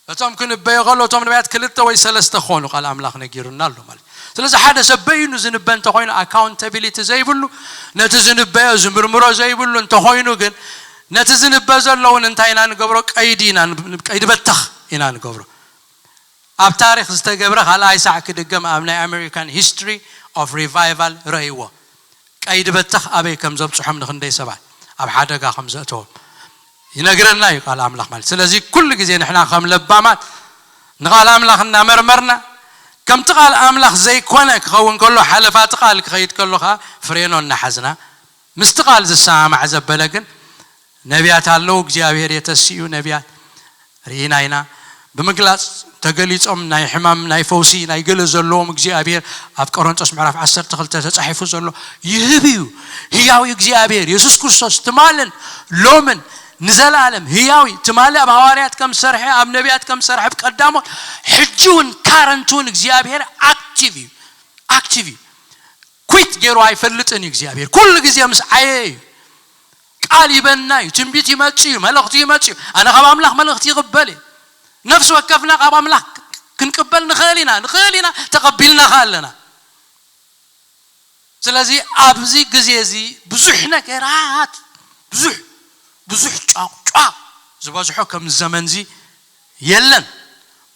እቶም ክንበዮ ከሎ እቶም ነቢያት ክልተ ወይ ሰለስተ ክኾኑ ቃል ኣምላኽ ነጊሩና ኣሎ ማለት እዩ። ስለዚ ሓደ ሰብ በይኑ ዝንበ እንተኮይኑ ኣካውንታቢሊቲ ዘይብሉ ነቲ ዝንበዮ ዝምርምሮ ዘይብሉ እንተኮይኑ ግን ነቲ ዝንበ ዘሎ እውን እንታይ ኢና ንገብሮ? ቀይዲ ኢና ን- ቀይዲ በተኽ ኢና ንገብሮ። ኣብ ታሪክ ዝተገብረ ካልኣይ ሳዕ ክድገም ኣብ ናይ ኣሜሪካን ሂስትሪ ኦፍ ሪቫይቫል ረእይዎ። ቀይዲ በተኽ ኣበይ ከም ዘብፅሖም ንክንደይ ሰባት ኣብ ሓደጋ ከም ዘእተዎም ይነግረና እዩ ቃል ኣምላኽ ማለት። ስለዚ ኩሉ ግዜ ንሕና ከም ለባማት ንቃል ኣምላኽ እናመርመርና ከምቲ ቃል ኣምላኽ ዘይኮነ ክኸውን ከሎ ሓለፋቲ ቃል ክኸይድ ከሎ ከዓ ፍሬኖ እናሓዝና ምስቲ ቃል ዝሰማማዕ ዘበለ ግን ነቢያት ኣለዉ። እግዚኣብሔር የተስኡ ነቢያት ርኢና ኢና። ብምግላጽ ተገሊጾም ናይ ሕማም ናይ ፈውሲ ናይ ገለ ዘለዎም እግዚኣብሔር ኣብ ቆሮንጦስ ምዕራፍ ዓሰርተ ክልተ ተጻሒፉ ዘሎ ይህብ እዩ። ህያው እግዚኣብሔር የሱስ ክርስቶስ ትማልን ሎምን ንዘለኣለም ህያው እዩ። ትማሊ ኣብ ሃዋርያት ከም ዝሰርሐ ኣብ ነቢያት ከም ዝሰርሐ ብቀዳሞት ሕጂ እውን ካረንት እውን እግዚኣብሔር ኣክቲቭ እዩ። ኣክቲቭ እዩ። ኩት ገይሩ ኣይፈልጥን እዩ እግዚኣብሔር። ኩሉ ግዜ ምስ ዓየ እዩ። ቃል ይበና እዩ። ትንቢት ይመጽእ እዩ። መልእኽቲ ይመጽእ እዩ። ኣነ ካብ ኣምላኽ መልእኽቲ ይቕበል እየ። ነፍሲ ወከፍና ካብ ኣምላኽ ክንቅበል ንኽእል ኢና። ንኽእል ኢና። ተቐቢልና ኸ ኣለና። ስለዚ ኣብዚ ግዜ እዚ ብዙሕ ነገራት ብዙሕ ብዙሕ ጫቋ ዝበዝሖ ከም ዘመንዚ የለን።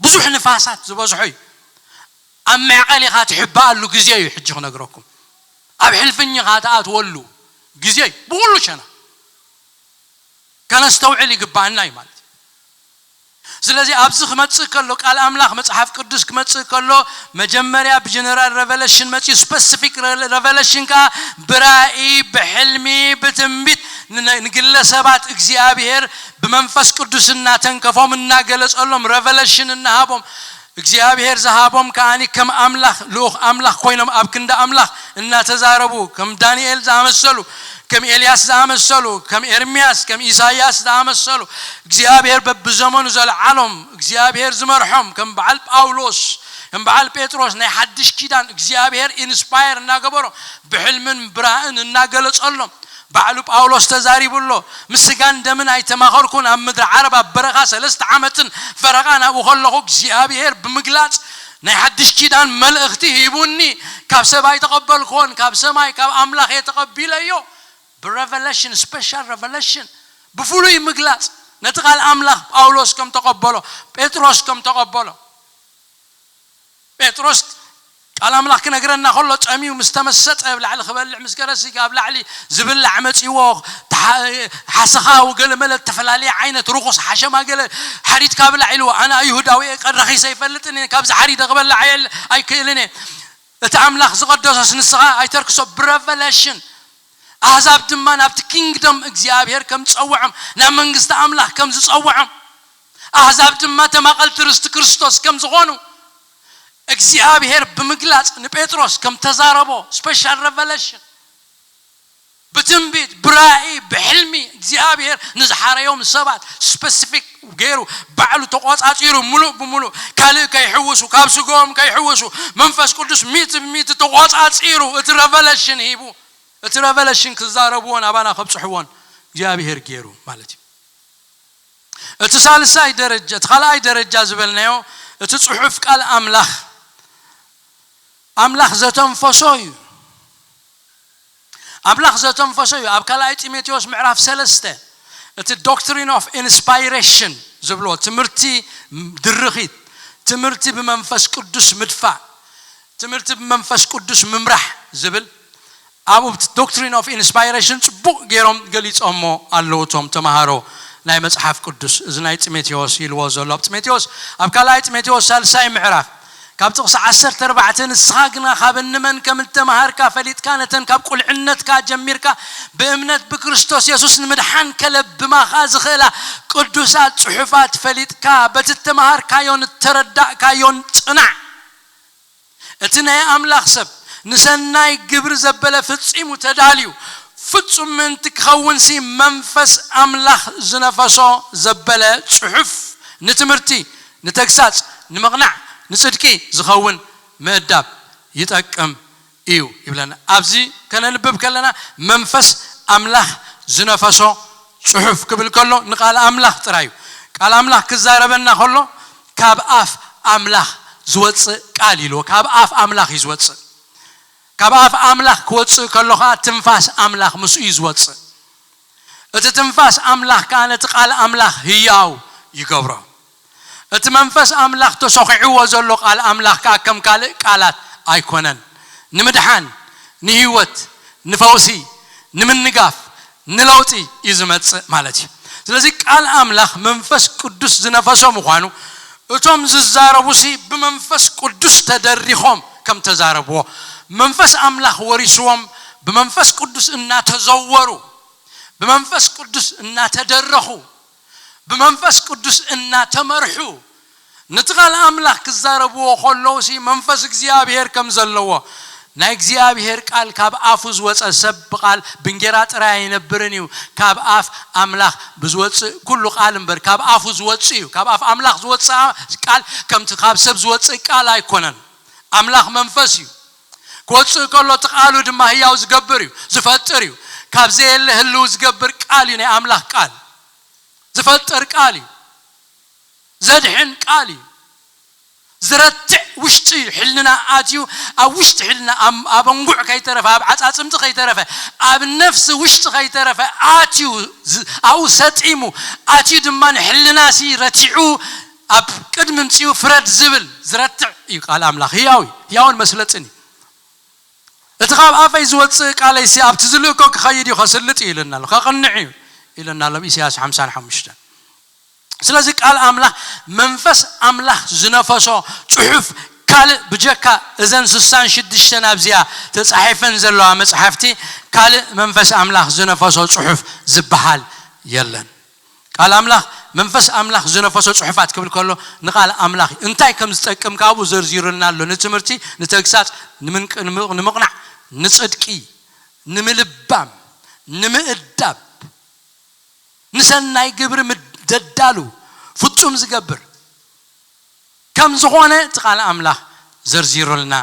ብዙሕ ንፋሳት ዝበዝሖ እዩ። ኣብ መዕቐል ኢኻ ትሕባኣሉ ግዜ እዩ። ሕጂ ክነግረኩም ኣብ ሕልፍኝ ኢኻ ትኣትወሉ ግዜ እዩ። ብኩሉ ሸና ከነስተውዕል ይግባኣና እዩ ማለት እዩ። ስለዚ ኣብዚ ክመፅእ ከሎ ቃል ኣምላኽ መፅሓፍ ቅዱስ ክመፅእ ከሎ መጀመርያ ብጀነራል ረቨለሽን መፅኡ ስፐሲፊክ ረቨለሽን ከዓ ብራእይ ብሕልሚ ብትንቢት ንነ- ንግለሰባት እግዚኣብሔር ብመንፈስ ቅዱስ እናተንከፎም እናገለፀሎም ረቨለሽን እናሃቦም እግዚኣብሔር ዝሃቦም ከዓኒ ከም ኣምላኽ ልኡኽ ኣምላኽ ኮይኖም ኣብ ክንዲ ኣምላኽ እናተዛረቡ ከም ዳንኤል ዝኣመሰሉ ከም ኤልያስ ዝኣመሰሉ ከም ኤርምያስ ከም ኢሳያስ ዝኣመሰሉ እግዚኣብሔር በብዘመኑ ዘልዓሎም እግዚኣብሔር ዝመርሖም ከም በዓል ጳውሎስ ከም በዓል ጴጥሮስ ናይ ሓድሽ ኪዳን እግዚኣብሔር ኢንስፓየር እናገበሮም ብሕልምን ብራእን እናገለጸሎም ባዕሉ ጳውሎስ ተዛሪቡ ኣሎ። ምስ ስጋን ደምን ኣይተማኸርኩን ኣብ ምድሪ ዓረብ ኣብ በረኻ ሰለስተ ዓመትን ፈረቓን ኣብኡ ከለኹ እግዚኣብሔር ብምግላጽ ናይ ሓድሽ ኪዳን መልእኽቲ ሂቡኒ። ካብ ሰብ ኣይተቐበልኩዎን ካብ ሰማይ ካብ ኣምላኽ እየ ተቐቢለዮ። ብረቨለሽን ስፔሻል ረቨለሽን ብፍሉይ ምግላጽ ነቲ ቃል ኣምላኽ ጳውሎስ ከም ተቐበሎ ጴጥሮስ ከም ተቐበሎ ጴጥሮስ ቃል ኣምላኽ ክነግረና ከሎ ጸሚዩ ምስ ተመሰጠ ኣብ ላዕሊ ክበልዕ ምስ ገረሲ ኣብ ላዕሊ ዝብላዕ መጺዎ ሓሰኻ ገለመለ ዝተፈላለየ ዓይነት ርኹስ ሓሸማ ገለ ሓሪድካ ብላዕ ኢልዎ ኣነ ኣይሁዳዊ እየ ቀረኺሰ ይፈልጥን እየ ካብዚ ሓሪደ ክበላዕ ኣይክእልን እየ እቲ ኣምላኽ ዝቐደሶስ ንስኻ ኣይተርክሶ ብረቨለሽን ኣህዛብ ድማ ናብቲ ኪንግደም እግዚኣብሔር ከም ዝጸውዖም ናብ መንግስቲ ኣምላኽ ከም ዝጸውዖም ኣህዛብ ድማ ተማቐልቲ ርስቲ ክርስቶስ ከም ዝኾኑ እግዚኣብሔር ብምግላጽ ንጴጥሮስ ከም ተዛረቦ ስፔሻል ረቨለሽን ብትንቢት ብራእይ ብሕልሚ እግዚኣብሔር ንዝሓረዮም ሰባት ስፐሲፊክ ገይሩ ባዕሉ ተቆጻጺሩ ሙሉእ ብሙሉእ ካልእ ከይሕውሱ ካብ ስጎኦም ከይሕውሱ መንፈስ ቅዱስ ሚእቲ ብሚእቲ ተቆጻጺሩ እቲ ረቨለሽን ሂቡ እቲ ረቨለሽን ክዛረብዎን ኣባና ከብጽሕዎን እግዚኣብሔር ገይሩ ማለት እዩ። እቲ ሳልሳይ ደረጃ እቲ ካልኣይ ደረጃ ዝበልናዮ እቲ ጽሑፍ ቃል ኣምላኽ ኣምላኽ ዘተንፈሶ እዩ። ኣምላኽ ዘተንፈሶ እዩ። ኣብ ካልኣይ ጢሞቴዎስ ምዕራፍ ሰለስተ እቲ ዶክትሪን ኦፍ ኢንስፓይሬሽን ዝብሎ ትምህርቲ ድርኺት ትምህርቲ ብመንፈስ ቅዱስ ምድፋእ ትምህርቲ ብመንፈስ ቅዱስ ምምራሕ ዝብል ኣብኡ ዶክትሪን ኦፍ ኢንስፓይሬሽን ጽቡቕ ገይሮም ገሊጾሞ ኣለዉ እቶም ተምሃሮ ናይ መጽሓፍ ቅዱስ እዚ ናይ ጢሞቴዎስ ኢልዎ ዘሎ ኣብ ጢሞቴዎስ ኣብ ካልኣይ ጢሞቴዎስ ሳልሳይ ምዕራፍ ካብ ጥቕሲ ዓሰርተ ኣርባዕተ፣ "ንስኻ ግና ካብ እንመን ከም እተመሃርካ ፈሊጥካ፣ ነተን ካብ ቁልዕነትካ ጀሚርካ ብእምነት ብክርስቶስ የሱስ ንምድሓን ከለብማኻ ዝኽእላ ቅዱሳት ጽሑፋት ፈሊጥካ፣ በቲ እተመሃርካዮን እተረዳእካዮን ጽናዕ። እቲ ናይ ኣምላኽ ሰብ ንሰናይ ግብሪ ዘበለ ፍጺሙ ተዳልዩ፣ ፍጹም ምእንቲ ክኸውንሲ መንፈስ ኣምላኽ ዝነፈሶ ዘበለ ጽሑፍ ንትምህርቲ፣ ንተግሳጽ፣ ንምቕናዕ፣ ንጽድቂ ዝኸውን ምእዳብ ይጠቅም እዩ" ይብለና። ኣብዚ ከነንብብ ከለና መንፈስ ኣምላኽ ዝነፈሶ ጽሑፍ ክብል ከሎ ንቃል ኣምላኽ ጥራይ እዩ። ቃል ኣምላኽ ክዛረበና ከሎ ካብ ኣፍ ኣምላኽ ዝወጽእ ቃል ኢልዎ። ካብ ኣፍ ኣምላኽ እዩ ዝወጽእ። ካብ ኣፍ ኣምላኽ ክወጽእ ከሎ ኸዓ ትንፋስ ኣምላኽ ምስኡ እዩ ዝወጽእ። እቲ ትንፋስ ኣምላኽ ከኣ ነቲ ቃል ኣምላኽ ህያው ይገብሮ። እቲ መንፈስ ኣምላኽ ተሰኺዕዎ ዘሎ ቃል ኣምላኽ ከኣ ከም ካልእ ቃላት ኣይኮነን። ንምድሓን፣ ንህይወት፣ ንፈውሲ፣ ንምንጋፍ፣ ንለውጢ እዩ ዝመጽእ ማለት እዩ። ስለዚ ቃል ኣምላኽ መንፈስ ቅዱስ ዝነፈሶ ምዃኑ፣ እቶም ዝዛረቡሲ ብመንፈስ ቅዱስ ተደሪኾም ከም ተዛረብዎ፣ መንፈስ ኣምላኽ ወሪስዎም፣ ብመንፈስ ቅዱስ እናተዘወሩ፣ ብመንፈስ ቅዱስ እናተደረኹ፣ ብመንፈስ ቅዱስ እናተመርሑ፣ ነቲ ቃል ኣምላኽ ክዛረብዎ ከለዉሲ መንፈስ እግዚኣብሔር ከም ዘለዎ፣ ናይ እግዚኣብሔር ቃል ካብ ኣፉ ዝወጸ ሰብ ብቃል ብእንጌራ ጥራይ ኣይነብርን እዩ፣ ካብ ኣፍ ኣምላኽ ብዝወጽእ ኩሉ ቃል እምበር፣ ካብ ኣፉ ዝወጽእ እዩ። ካብ ኣፍ ኣምላኽ ዝወጽእ ቃል ከምቲ ካብ ሰብ ዝወጽእ ቃል ኣይኮነን። ኣምላኽ መንፈስ እዩ። ክወጽእ ከሎ እቲ ቃሉ ድማ ህያው ዝገብር እዩ፣ ዝፈጥር እዩ። ካብ ዘየለ ህልው ዝገብር ቃል እዩ ናይ ኣምላኽ ቃል። ዝፈጥር ቃል እዩ። ዘድሕን ቃል እዩ። ዝረትዕ ውሽጢ ሕልና ኣትዩ፣ ኣብ ውሽጢ ሕልና፣ ኣብ፣ ኣብ ኣንጉዕ ከይተረፈ፣ ኣብ ዓጻጽምቲ ከይተረፈ፣ ኣብ ነፍሲ ውሽጢ ከይተረፈ ኣትዩ፣ ዝ-፣ ኣብኡ ሰጢሙ፣ ኣትዩ ድማ ንሕልናሲ ረቲዑ፣ ኣብ ቅድሚ ምጽኡ ፍረድ ዝብል ዝረትዕ እዩ ቃል ኣምላኽ። ህያው እዩ። ህያውን መስለጥን እዩ። "እቲ ካብ ኣፈይ ዝወጽእ ቃለይሲ ኣብቲ ዝልእኮ ክኸይድ እዩ፣ ከስልጥ እዩ" ኢሉና ኣሎ፣ "ከቕንዕ እዩ" ኢሉና ኣሎ ኣብ ኢሳያስ ሓምሳን ሓሙሽተን። ስለዚ ቃል ኣምላኽ፣ መንፈስ ኣምላኽ ዝነፈሶ ጽሑፍ ካልእ ብጀካ እዘን ስሳን ሽዱሽተን ኣብዚኣ ተጻሒፈን ዘለዋ መጽሓፍቲ ካልእ መንፈስ ኣምላኽ ዝነፈሶ ጽሑፍ ዝበሃል የለን። ቃል ኣምላኽ፣ መንፈስ ኣምላኽ ዝነፈሶ ጽሑፋት ክብል ከሎ ንቃል ኣምላኽ እዩ። እንታይ ከም ዝጠቅም ካብኡ ዘርዚሩልና ኣሎ። ንትምህርቲ፣ ንተግሳጽ፣ ንምንቅ-፣ ንምቕ-፣ ንምቕናዕ፣ ንጽድቂ፣ ንምልባም፣ ንምእዳብ፣ ንሰናይ ግብሪ ምድ-፣ ደዳሉ፣ ፍጹም ዝገብር ከም ዝኾነ እቲ ቃል ኣምላኽ ዘርዚሩልና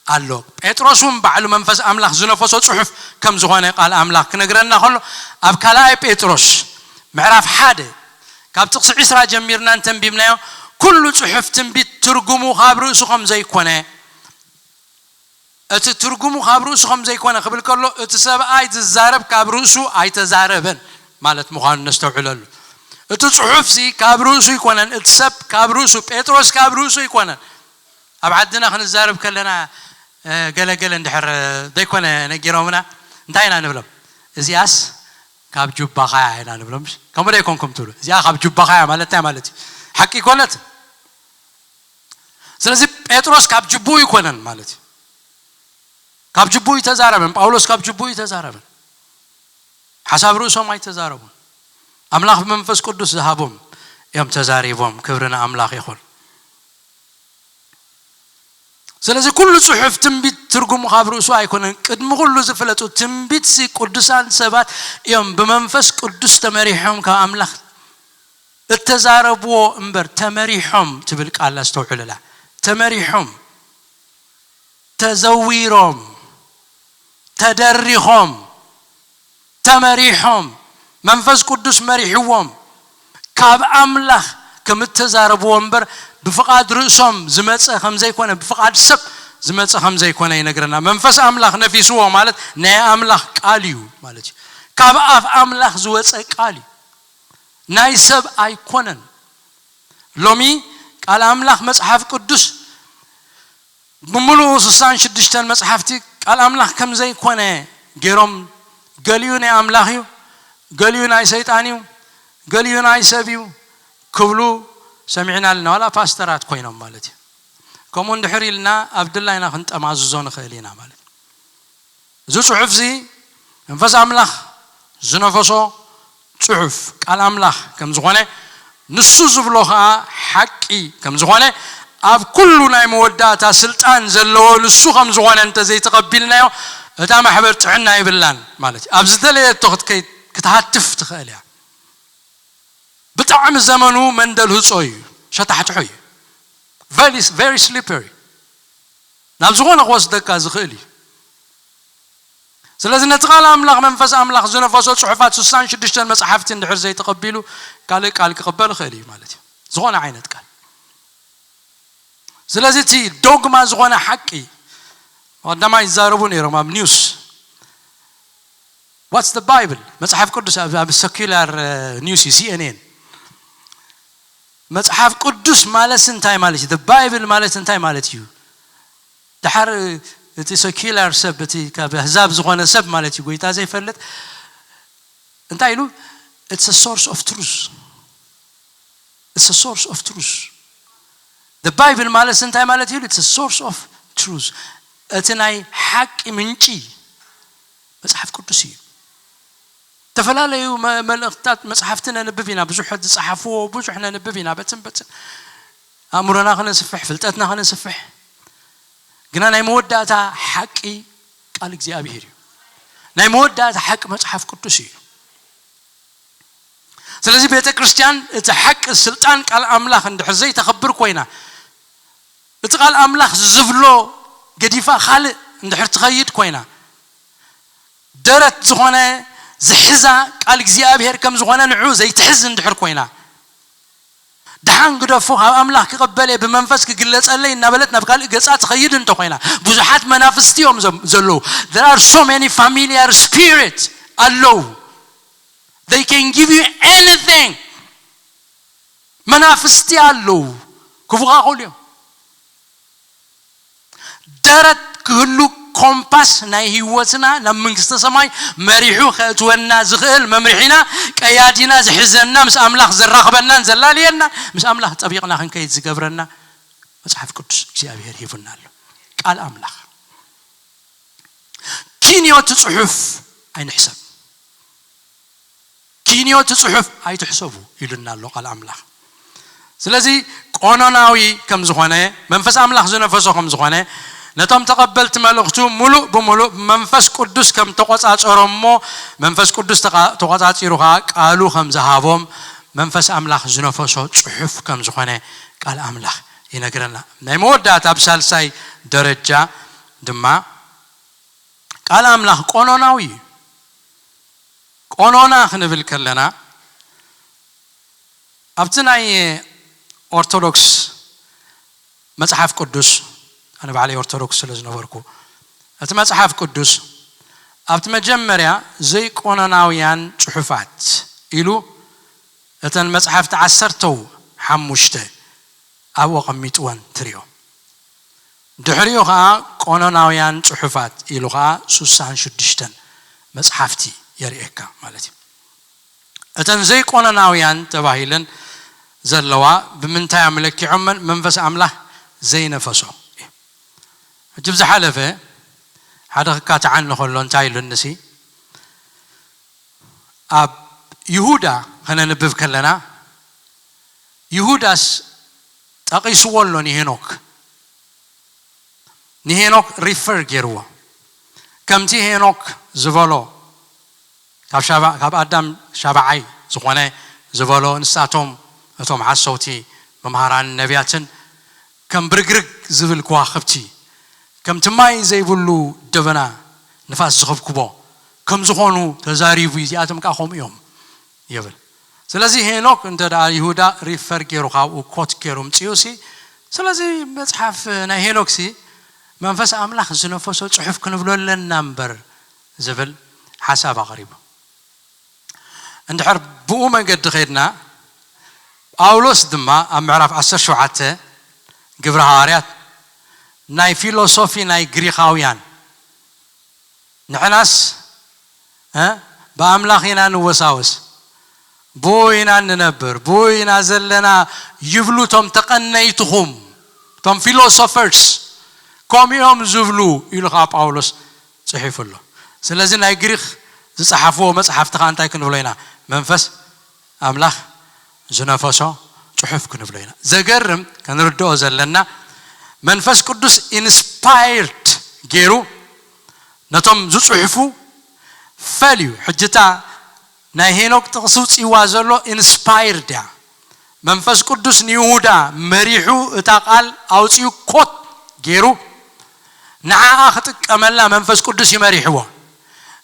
ኣሎ። ጴጥሮስ እውን ባዕሉ መንፈስ ኣምላኽ ዝነፈሶ ጽሑፍ ከም ዝኾነ ቃል ኣምላኽ ክነግረና ከሎ፣ ኣብ ካልኣይ ጴጥሮስ ምዕራፍ ሓደ ካብ ጥቕሲ ዕስራ ጀሚርና እንተንቢብናዮ፣ ኩሉ ጽሑፍ ትንቢት ትርጉሙ ካብ ርእሱ ከም ዘይኮነ፣ እቲ ትርጉሙ ካብ ርእሱ ከም ዘይኮነ ክብል ከሎ፣ እቲ ሰብኣይ ዝዛረብ ካብ ርእሱ ኣይተዛረበን ማለት ምዃኑ ነስተውዕለሉ። እቲ ጽሑፍሲ ካብ ርእሱ ኣይኮነን፣ እቲ ሰብ ካብ ርእሱ፣ ጴጥሮስ ካብ ርእሱ ኣይኮነን። ኣብ ዓድና ክንዛረብ ከለና፣ እ፣ ገለ ገለ እንድሕር ዘይኮነ ነጊሮምና፣ እንታይ ኢና ንብሎም? "እዚኣስ ካብ ጁባኻ እያ" ኢና ንብሎም። ከምኡ ዶ ኣይኮንኩም ትብሉ? "እዚኣ ካብ ጁባኻ እያ" ማለት እንታይ ማለት እዩ? ሓቂ ኣይኮነት? ስለዚ ጴጥሮስ ካብ ጅቡኡ ኣይኮነን ማለት እዩ። ካብ ጅቡኡ ኣይተዛረበን። ጳውሎስ ካብ ጅቡኡ ኣይተዛረበን። ሓሳብ ርእሶም ኣይተዛረቡን። ኣምላኽ ብመንፈስ ቅዱስ ዝሃቦም እዮም ተዛሪቦም። ክብሪ ንኣምላኽ ይኹን። ስለዚ ኩሉ ጽሑፍ ትንቢት ትርጉሙ ካብ ርእሱ ኣይኮነን። ቅድሚ ኩሉ ዝፍለጡ ትንቢትሲ ቅዱሳን ሰባት እዮም ብመንፈስ ቅዱስ ተመሪሖም ካብ ኣምላኽ እተዛረብዎ እምበር፣ ተመሪሖም ትብል ቃል ኣስተውዕሉላ። ተመሪሖም፣ ተዘዊሮም፣ ተደሪኾም፣ ተመሪሖም፣ መንፈስ ቅዱስ መሪሕዎም፣ ካብ ኣምላኽ ከም እተዛረብዎ እምበር፣ ብፍቓድ ርእሶም ዝመጸ ከም ዘይኮነ፣ ብፍቓድ ሰብ ዝመጸ ከም ዘይኮነ ይነግረና። መንፈስ ኣምላኽ ነፊስዎ ማለት ናይ ኣምላኽ ቃል እዩ ማለት እዩ። ካብ ኣፍ ኣምላኽ ዝወጸ ቃል እዩ። ናይ ሰብ ኣይኮነን። ሎሚ ቃል ኣምላኽ መጽሓፍ ቅዱስ ብምሉኡ ስሳን ሽዱሽተን መጽሓፍቲ ቃል ኣምላኽ ከም ዘይኮነ ገይሮም፣ ገሊኡ ናይ ኣምላኽ እዩ፣ ገሊኡ ናይ ሰይጣን እዩ፣ ገሊኡ ናይ ሰብ እዩ ክብሉ ሰሚዕና ኣለና። ዋላ ፓስተራት ኮይኖም ማለት እዩ። ከምኡ እንድሕር ኢልና ኣብ ድላይና ክንጠማዝዞ ንኽእል ኢና ማለት እዩ። እዚ ጽሑፍ እዚ መንፈስ ኣምላኽ ዝነፈሶ ጽሑፍ ቃል ኣምላኽ ከም ዝኾነ፣ ንሱ ዝብሎ ኸኣ ሓቂ ከም ዝኾነ፣ ኣብ ኩሉ ናይ መወዳእታ ስልጣን ዘለዎ ንሱ ከም ዝኾነ እንተ ዘይተቐቢልናዮ፣ እታ ማሕበር ጥዕና የብላን ማለት እዩ። ኣብ ዝደለየቶ ክትከይድ ክትሃትፍ ትኽእል እያ። ብጣዕሚ ዘመኑ መንደል ህጾ እዩ፣ ሸታሕትሖ እዩ። ቨሪ ስሊፐሪ፣ ናብ ዝኾነ ክወስደካ ዝኽእል እዩ። ስለዚ ነቲ ቃል ኣምላኽ መንፈስ ኣምላኽ ዝነፈሶ ጽሑፋት ስሳን ሽዱሽተን መጽሓፍቲ እንድሕር ዘይተቐቢሉ፣ ካልእ ቃል ክቕበል ይኽእል እዩ ማለት እዩ። ዝኾነ ዓይነት ቃል። ስለዚ እቲ ዶግማ ዝኾነ ሓቂ፣ ቀዳማይ ይዛረቡ ነይሮም ኣብ ኒውስ። What's the Bible? መጽሓፍ ቅዱስ ኣብ ኣብ ሰኩላር ኒውስ እዩ፣ ሲኤንኤን። መጽሓፍ ቅዱስ ማለት እንታይ ማለት እዩ? ባይብል ማለት እንታይ ማለት እዩ? ድሓር እቲ ሰኩላር ሰብ፣ እቲ ካብ ኣህዛብ ዝኾነ ሰብ ማለት እዩ፣ ጎይታ ዘይፈልጥ እንታይ ኢሉ? It's a source of truth. It's a source of truth. The Bible ማለት እንታይ ማለት እዩ? It's a source of truth. እቲ ናይ ሓቂ ምንጪ መጽሓፍ ቅዱስ እዩ። ዝተፈላለዩ መ- መልእኽትታት መጽሓፍቲ ነንብብ ኢና፣ ብዙሕ ዝጸሓፍዎ ብዙሕ ነንብብ ኢና፣ በትን በትን ኣእምሮና ክነስፍሕ፣ ፍልጠትና ክነስፍሕ። ግና ናይ መወዳእታ ሓቂ ቃል እግዚኣብሔር እዩ። ናይ መወዳእታ ሓቂ መጽሓፍ ቅዱስ እዩ። ስለዚ ቤተ ክርስቲያን እቲ ሓቂ ስልጣን ቃል ኣምላኽ እንድሕር ዘይተኸብር ኮይና፣ እቲ ቃል ኣምላኽ ዝብሎ ገዲፋ ካልእ እንድሕር ትኸይድ ኮይና፣ ደረት ዝኾነ ዝሕዛ ቃል እግዚኣብሔር ከም ዝኾነ ንዑ ዘይትሕዝ እንድሕር ኮይና፣ ደሓን ግደፎ፣ ካብ ኣምላኽ ክቕበል እየ፣ ብመንፈስ ክግለጸለይ እናበለት ናብ ካልእ ገጻ ትኸይድ እንተኾይና፣ ብዙሓት መናፍስቲ እዮም ዘም- ዘለዉ። There are so many familiar spirit ኣለዉ። They can give you anything. መናፍስቲ ኣለዉ፣ ክፉኻ ክእሉ እዮም። ደረት ክህሉ፣ ኮምፓስ ናይ ህይወትና ናብ መንግስተ ሰማይ መሪሑ ከእትወና ዝኽእል መምርሒና፣ ቀያዲና ዝሕዘና፣ ምስ ኣምላኽ ዘራኽበናን ዘላልየና፣ ምስ ኣምላኽ ጠቢቕና ክንከይድ ዝገብረና መጽሓፍ ቅዱስ እግዚኣብሔር ሂቡና ኣሎ። ቃል ኣምላኽ። ኪንዮ እቲ ጽሑፍ ኣይንሕሰብ። ኪንዮ እቲ ጽሑፍ ኣይትሕሰቡ ኢሉና ኣሎ ቃል ኣምላኽ። ስለዚ ቆኖናዊ ከም ዝኾነ፣ መንፈስ ኣምላኽ ዝነፈሶ ከም ዝኾነ፣ ነቶም ተቐበልቲ መልእኽቱ ሙሉእ ብሙሉእ ብመንፈስ ቅዱስ ከም ተቖጻጸሮሞ፣ መንፈስ ቅዱስ ተቓ- ተቖጻጺሩ ኸኣ ቃሉ ከም ዝሃቦም፣ መንፈስ ኣምላኽ ዝነፈሶ ጽሑፍ ከም ዝኾነ ቃል ኣምላኽ ይነግረና። ናይ መወዳእታ ኣብ ሳልሳይ ደረጃ ድማ ቃል ኣምላኽ ቆኖናዊ እዩ። ቆኖና ክንብል ከለና ኣብቲ ናይ ኦርቶዶክስ መጽሓፍ ቅዱስ፣ ኣነ ባዕለይ ኦርቶዶክስ ስለ ዝነበርኩ፣ እቲ መጽሓፍ ቅዱስ ኣብቲ መጀመርያ ዘይቆኖናውያን ጽሑፋት ኢሉ እተን መጽሓፍቲ ዓሰርተው ሓሙሽተ ኣብኡ ኣቐሚጥወን ትሪኦ። ድሕሪኡ ኸዓ ቆኖናውያን ጽሑፋት ኢሉ ኸዓ ሱሳን ሽዱሽተን መጽሓፍቲ የርእየካ ማለት እዩ። እተን ዘይቆኖናውያን ተባሂለን ዘለዋ ብምንታይ ኣምለኪዖመን? መንፈስ ኣምላኽ ዘይነፈሶ እዩ። ሕጂ ብዝሓለፈ ሓደ ክካትዓኒ ከሎ እንታይ ኢሉኒ ሲ ኣብ ይሁዳ ከነንብብ ከለና ይሁዳስ ጠቒስዎ ኣሎ ንሄኖክ። ንሄኖክ ሪፈር ገይርዎ። ከምቲ ሄኖክ ዝበሎ ካብ ሻባ- ካብ ኣዳም ሻባዓይ ዝኾነ ዝበሎ ንሳቶም እቶም ሓሰውቲ መምሃራንን ነቢያትን ከም ብርግርግ ዝብል ከዋኽብቲ ከምቲ ማይ ዘይብሉ ደበና ንፋስ ዝኸብክቦ ከም ዝኾኑ ተዛሪቡ እዩ። እዚኣቶም ከዓ ከምኡ እዮም ይብል። ስለዚ ሄኖክ እንተ ደኣ ይሁዳ ሪፈር ገይሩ ካብኡ ኮት ገይሩ ምጽኡ ሲ ስለዚ መጽሓፍ ናይ ሄኖክ ሲ መንፈስ ኣምላኽ ዝነፈሶ ጽሑፍ ክንብሎ ኣለና እምበር ዝብል ሓሳብ ኣቕሪቡ። እንድሕር ብኡ መንገዲ ኸድና ጳውሎስ ድማ ኣብ ምዕራፍ ዓሰርተ ሸውዓተ ግብሪ ሃዋርያት ናይ ፊሎሶፊ ናይ ግሪኻውያን ንሕናስ ብኣምላኽ ኢና ንወሳወስ፣ ብኡ ኢና ንነብር፣ ብኡ ኢና ዘለና ይብሉ እቶም ተቐነይትኹም። እቶም ፊሎሶፈርስ ከምኡ እዮም ዝብሉ ኢሉ ከዓ ጳውሎስ ጽሒፉ ኣሎ። ስለዚ ናይ ግሪኽ ዝጸሓፍዎ መጽሓፍቲ ከዓ እንታይ ክንብሎ ኢና? መንፈስ ኣምላኽ ዝነፈሶ ጽሑፍ ክንብሎ ኢና። ዘገርም ክንርድኦ ዘለና መንፈስ ቅዱስ ኢንስፓየርድ ገይሩ ነቶም ዝጽሕፉ ፈልዩ። ሕጅታ ናይ ሄኖክ ጥቕሲ ውፅዋ ዘሎ ኢንስፓየርድ እያ። መንፈስ ቅዱስ ንይሁዳ መሪሑ እታ ቃል ኣውፅኡ ኮት ገይሩ ንዓኣ ክጥቀመላ መንፈስ ቅዱስ ይመሪሕዎ።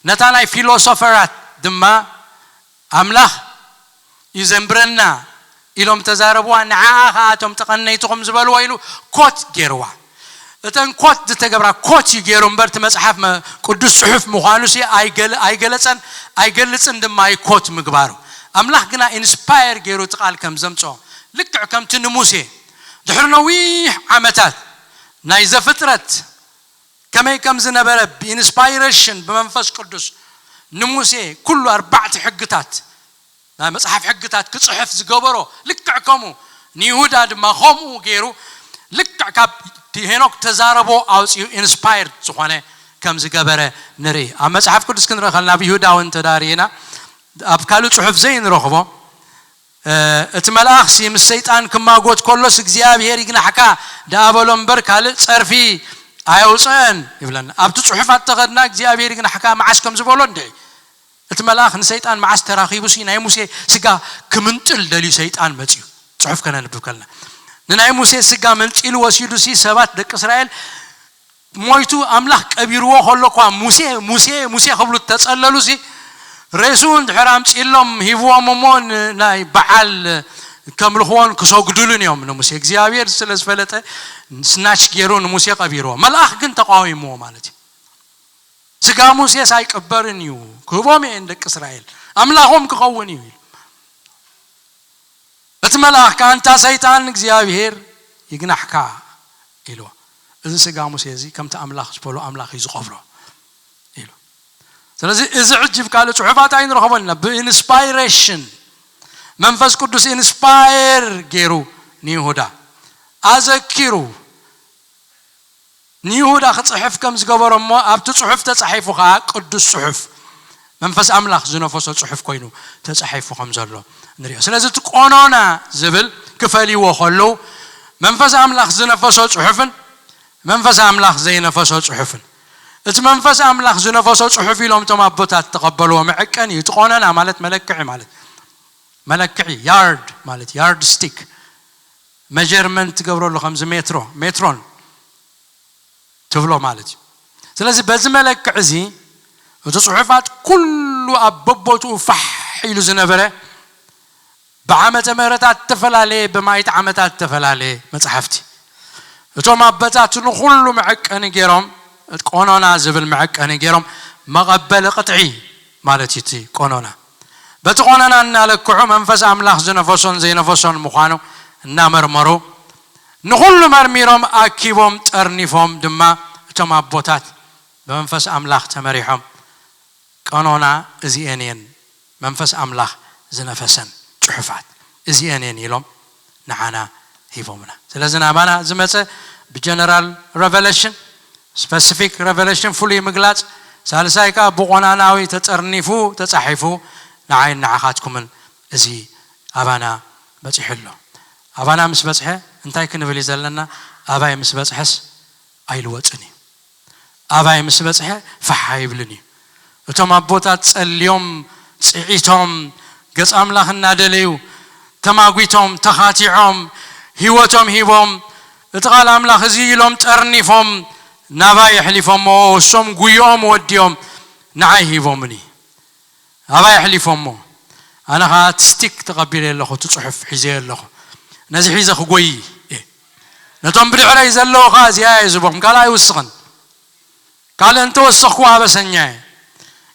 ነታ ናይ ፊሎሶፈራት ድማ ኣምላኽ እዩ ዘንብረና ኢሎም ተዛረብዋ። ንዓኣ ከዓ እቶም ተቐነይትኹም ዝበልዎ ኢሉ ኮት ገይርዋ። እተን ኮት ዝተገብራ ኮት እዩ ገይሩ እምበር እቲ መፅሓፍ መ- ቅዱስ ፅሑፍ ምዃኑ ሲ ኣይገለ- ኣይገለፀን ኣይገልፅን ድማ እዩ ኮት ምግባሩ። ኣምላኽ ግና ኢንስፓየር ገይሩ እቲ ቃል ከም ዘምፅኦ ልክዕ ከምቲ ንሙሴ ድሕሪ ነዊሕ ዓመታት ናይ ዘፍጥረት ከመይ ከም ዝነበረ ብኢንስፓይሬሽን ብመንፈስ ቅዱስ ንሙሴ ኩሉ ኣርባዕተ ሕግታት ናይ መጽሓፍ ሕግታት ክጽሕፍ ዝገበሮ ልክዕ ከምኡ ንይሁዳ ድማ ከምኡ ገይሩ ልክዕ ካብ ሄኖክ ተዛረቦ ኣውፅኡ ኢንስፓየርድ ዝኾነ ከም ዝገበረ ንርኢ። ኣብ መጽሓፍ ቅዱስ ክንርኢ ከለና ኣብ ይሁዳ እውን ተዳሪና ኣብ ካልእ ጽሑፍ ዘይንረኽቦ እቲ መልኣኽሲ ምስ ሰይጣን ክማጎት ከሎስ እግዚኣብሔር ይግናሕካ ደኣ በሎ እምበር ካልእ ጸርፊ ኣየውፅአን ይብለና። ኣብቲ ጽሑፍ ኣተኸድና እግዚኣብሔር ይግናሕካ መዓስ ከም ዝበሎ እንድዒ እቲ መልኣኽ ንሰይጣን መዓስ ተራኺቡ ሲ ናይ ሙሴ ስጋ ክምንጥል ደልዩ ሰይጣን መፅዩ። ጽሑፍ ከነንብብ ከልና ንናይ ሙሴ ስጋ መንጢሉ ወሲዱ ሲ ሰባት ደቂ እስራኤል ሞይቱ ኣምላኽ ቀቢርዎ ከሎ እኳ ሙሴ ሙሴ ሙሴ ክብሉ ተጸለሉ ሲ ሬስኡ እንድሕር ኣምፂሎም ሂብዎም እሞ ናይ በዓል ከምልኽዎን ክሰግዱሉን እዮም ንሙሴ እግዚኣብሔር ስለ ዝፈለጠ ስናች ገይሩ ንሙሴ ቀቢርዎ። መልኣኽ ግን ተቃዊምዎ ማለት እዩ። ስጋ ሙሴስ ኣይቅበርን እዩ ክህቦም እየ ንደቂ እስራኤል ኣምላኾም ክኸውን እዩ ኢሉ። እቲ መልኣኽ ከዓ እንታ ሰይጣን እግዚኣብሔር ይግናሕካ ኢልዎ። እዚ ስጋ ሙሴ እዚ ከምቲ ኣምላኽ ዝበሎ ኣምላኽ እዩ ዝቐብሮ ኢሉ። ስለዚ እዚ ሕጂ ብካልእ ጽሑፋት ኣይንረኽቦን ኢና። ብኢንስፓይሬሽን መንፈስ ቅዱስ ኢንስፓየር ገይሩ ንይሁዳ ኣዘኪሩ ንይሁዳ ክጽሕፍ ከም ዝገበሮ እሞ ኣብቲ ጽሑፍ ተጻሒፉ ከኣ ቅዱስ ጽሑፍ መንፈስ ኣምላኽ ዝነፈሶ ጽሑፍ ኮይኑ ተጻሒፉ ከም ዘሎ ንሪኦ። ስለዚ እቲ ቆኖና ዝብል ክፈልይዎ ከለዉ መንፈስ ኣምላኽ ዝነፈሶ ጽሑፍን መንፈስ ኣምላኽ ዘይነፈሶ ጽሑፍን እቲ መንፈስ ኣምላኽ ዝነፈሶ ጽሑፍ ኢሎም እቶም ኣቦታት ተቐበልዎ መዐቀኒ እዩ። እቲ ቆኖና ማለት መለክዒ ማለት መለክዒ ያርድ ማለት ያርድ ስቲክ መጀርመንት ትገብረሉ ከምዚ ሜትሮ ሜትሮን ትብሎ ማለት እዩ። ስለዚ በዚ መለክዕ እዚ እቲ ጽሑፋት ኩሉ ኣብ በቦትኡ ፋሕ ኢሉ ዝነበረ ብዓመተ ምህረታት ተፈላለየ ብማይት ዓመታት ተፈላለየ መጽሓፍቲ እቶም ኣቦታት ንኹሉ መዐቀኒ ገይሮም ቆኖና ዝብል መዐቀኒ ገይሮም መቐበሊ ቅጥዒ ማለት እዩ እቲ ቆኖና በቲ ቆነና እናለክዑ መንፈስ ኣምላኽ ዝነፈሶን ዘይነፈሶን ምዃኑ እናመርመሩ ንኹሉ መርሚሮም ኣኪቦም ጠርኒፎም ድማ እቶም ኣቦታት ብመንፈስ ኣምላኽ ተመሪሖም ቀኖና እዚኤን እየን መንፈስ ኣምላኽ ዝነፈሰን ጽሑፋት እዚኤን እየን ኢሎም ንዓና ሂቦምና። ስለዚ ናባና ዝመጸ ብጀነራል ሬቨሌሽን ስፐሲፊክ ሬቨሌሽን ፍሉይ ምግላጽ ሳልሳይ ከዓ ብቆናናዊ ተጸርኒፉ ተጻሒፉ ንዓይን ንዓኻትኩምን እዚ ኣባና በጺሑ ኣሎ። ኣባና ምስ በጽሐ እንታይ ክንብል እዩ ዘለና? ኣባይ ምስ በጽሐስ ኣይልወጥን እዩ። ኣባይ ምስ በጽሐ ፋሕ ኣይብልን እዩ። እቶም ኣቦታት ጸልዮም ጽዒቶም ገጽ ኣምላኽ እናደለዩ ተማጒቶም ተኻቲዖም ህይወቶም ሂቦም እቲ ቃል ኣምላኽ እዚ ኢሎም ጠርኒፎም ናባይ ኣሕሊፎሞ እሶም ጉይኦም ወዲኦም ንዓይ ሂቦምኒ ኣባይ ኣሕሊፎሞ ኣነ ኸዓ እቲ ስቲክ ተቐቢለ ኣለኹ እቲ ጽሑፍ ሒዘ ኣለኹ ነዚ ሒዘ ክጎይ እየ ነቶም ብድሕረይ ዘለዉ ኸዓ እዚኣ እየ ዝቦም ካልእ ኣይውስኽን ካልእ እንተወሰኽኩ ኣበሰኛ እየ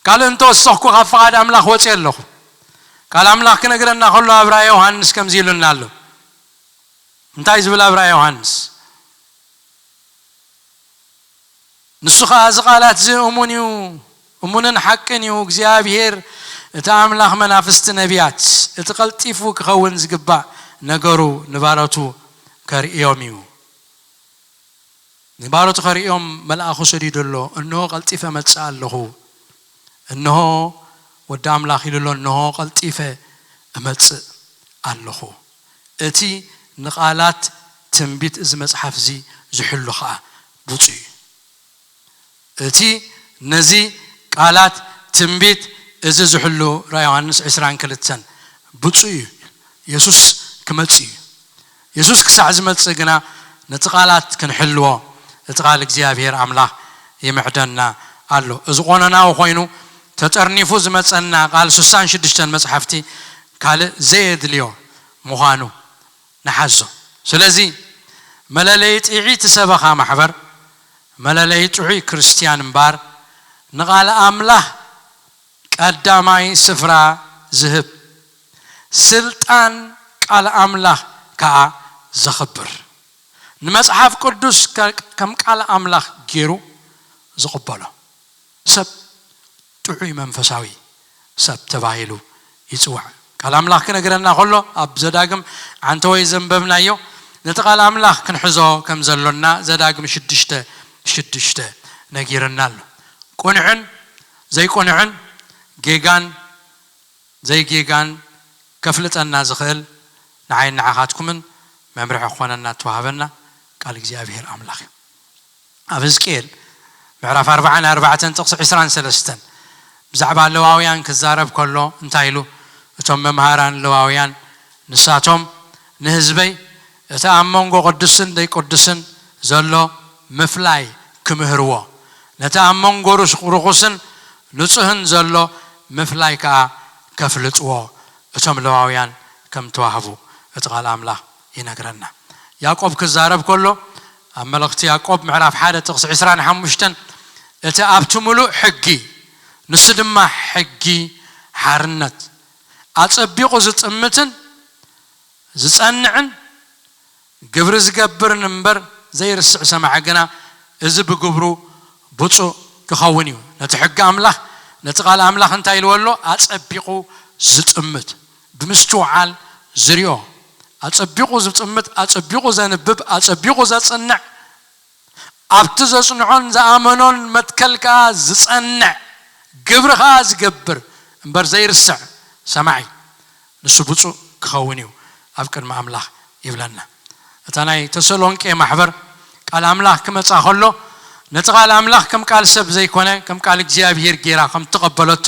ካልእ እንተወሰኽኩ ካብ ፍቓድ ኣምላኽ ወፅየ ኣለኹ ቃል ኣምላኽ ክነግረና ከሎ ኣብራ ዮሃንስ ከምዚ ኢሉና ኣሎ እንታይ ዝብል ኣብራ ዮሃንስ ንሱ ኸዓ እዚ ቃላት እዚ እሙን እዩ እሙንን ሓቅን እዩ እግዚኣብሔር እቲ ኣምላኽ መናፍስቲ ነቢያት እቲ ቀልጢፉ ክኸውን ዝግባእ ነገሩ ንባረቱ ከርእዮም እዩ ንባሮቱ ከርእዮም መልኣኹ ሰዲዱ ኣሎ። እንሆ ቀልጢፈ እመጽእ ኣለኹ። እንሆ ወዲ ኣምላኽ ኢሉ ኣሎ። እንሆ ቀልጢፈ እመጽእ ኣለኹ። እቲ ንቓላት ትንቢት እዚ መጽሓፍ እዚ ዝሕሉ ኸኣ ብፁዕ እዩ። እቲ ነዚ ቃላት ትንቢት እዚ ዝሕሉ ራ ዮሃንስ ዕስራን ክልተን ብፁዕ እዩ። የሱስ ክመጽእ እዩ። የሱስ ክሳዕ ዝመጽእ ግና ነቲ ቃላት ክንሕልዎ እቲ ቃል እግዚኣብሔር ኣምላኽ ይምዕደና ኣሎ። እዚ ቆነናዊ ኮይኑ ተጠርኒፉ ዝመጸና ቃል ስሳን ሽዱሽተን መጽሓፍቲ ካልእ ዘየድልዮ ምዃኑ ንሓዞ። ስለዚ መለለዪ ጥዒ እቲ ሰበኻ ማሕበር፣ መለለዪ ጥዑይ ክርስትያን እምበር፣ ንቓል ኣምላኽ ቀዳማይ ስፍራ ዝህብ፣ ስልጣን ቃል ኣምላኽ ከኣ ዘኽብር፣ ንመጽሓፍ ቅዱስ ከ-፣ ከም ቃል ኣምላኽ ገይሩ ዝቕበሎ ሰብ ጥዑይ መንፈሳዊ ሰብ ተባሂሉ ይጽዋዕ። ቃል ኣምላኽ ክነግረና ከሎ ኣብ ዘዳግም ዓንተወይ ዘንበብናዮ ነቲ ቃል ኣምላኽ ክንሕዞ ከም ዘሎና ዘዳግም ሽዱሽተ ሽዱሽተ ነጊርና ኣሎ። ቁንዕን ዘይቁንዕን ጌጋን ዘይጌጋን ከፍልጠና ዝኽእል ንዓይን ንዓኻትኩምን መምርሒ ክኾነና እተዋህበና ቃል እግዚኣብሔር ኣምላኽ እዩ። ኣብ ሕዝቅኤል ምዕራፍ ኣርባዓን ኣርባዕተን ጥቕሲ ዕስራን ሰለስተን ብዛዕባ ለዋውያን ክዛረብ ከሎ እንታይ ኢሉ? እቶም መምሃራን ለዋውያን ንሳቶም ንህዝበይ እቲ ኣብ መንጎ ቅዱስን ዘይቅዱስን ዘሎ ምፍላይ ክምህርዎ፣ ነቲ ኣብ መንጎ ርስ-፣ ርኹስን ንጹህን ዘሎ ምፍላይ ከኣ ከፍልጥዎ እቶም ለዋውያን ከም ተዋህቡ እቲ ቃል ኣምላኽ ይነግረና። ያዕቆብ ክዛረብ ከሎ ኣብ መልእኽቲ ያዕቆብ ምዕራፍ ሓደ ጥቕሲ ዕስራን ሓሙሽተን እቲ ኣብቲ ምሉእ ሕጊ፣ ንሱ ድማ ሕጊ ሓርነት፣ ኣጸቢቑ ዝጥምትን ዝጸንዕን ግብሪ ዝገብርን እምበር ዘይርስዕ ሰማዒ ግና፣ እዚ ብግብሩ ብፁዕ ክኸውን እዩ። ነቲ ሕጊ ኣምላኽ፣ ነቲ ቃል ኣምላኽ እንታይ ኢልዎ ኣሎ? ኣጸቢቑ ዝጥምት፣ ብምስትውዓል ዝሪኦ፣ ኣጸቢቑ ዝጥምት፣ ኣጸቢቑ ዘንብብ፣ ኣጸቢቑ ዘጽንዕ፣ ኣብቲ ዘጽንዖን ዝኣመኖን መትከል ከኣ ዝጸንዕ፣ ግብሪ ከኣ ዝገብር እምበር ዘይርስዕ ሰማዒ፣ ንሱ ብፁዕ ክኸውን እዩ ኣብ ቅድሚ ኣምላኽ ይብለና። እታ ናይ ተሰሎንቄ ማሕበር ቃል ኣምላኽ ክመጻ ከሎ፣ ነቲ ቃል ኣምላኽ ከም ቃል ሰብ ዘይኮነ፣ ከም ቃል እግዚኣብሄር ጌራ ከም እተቐበለቶ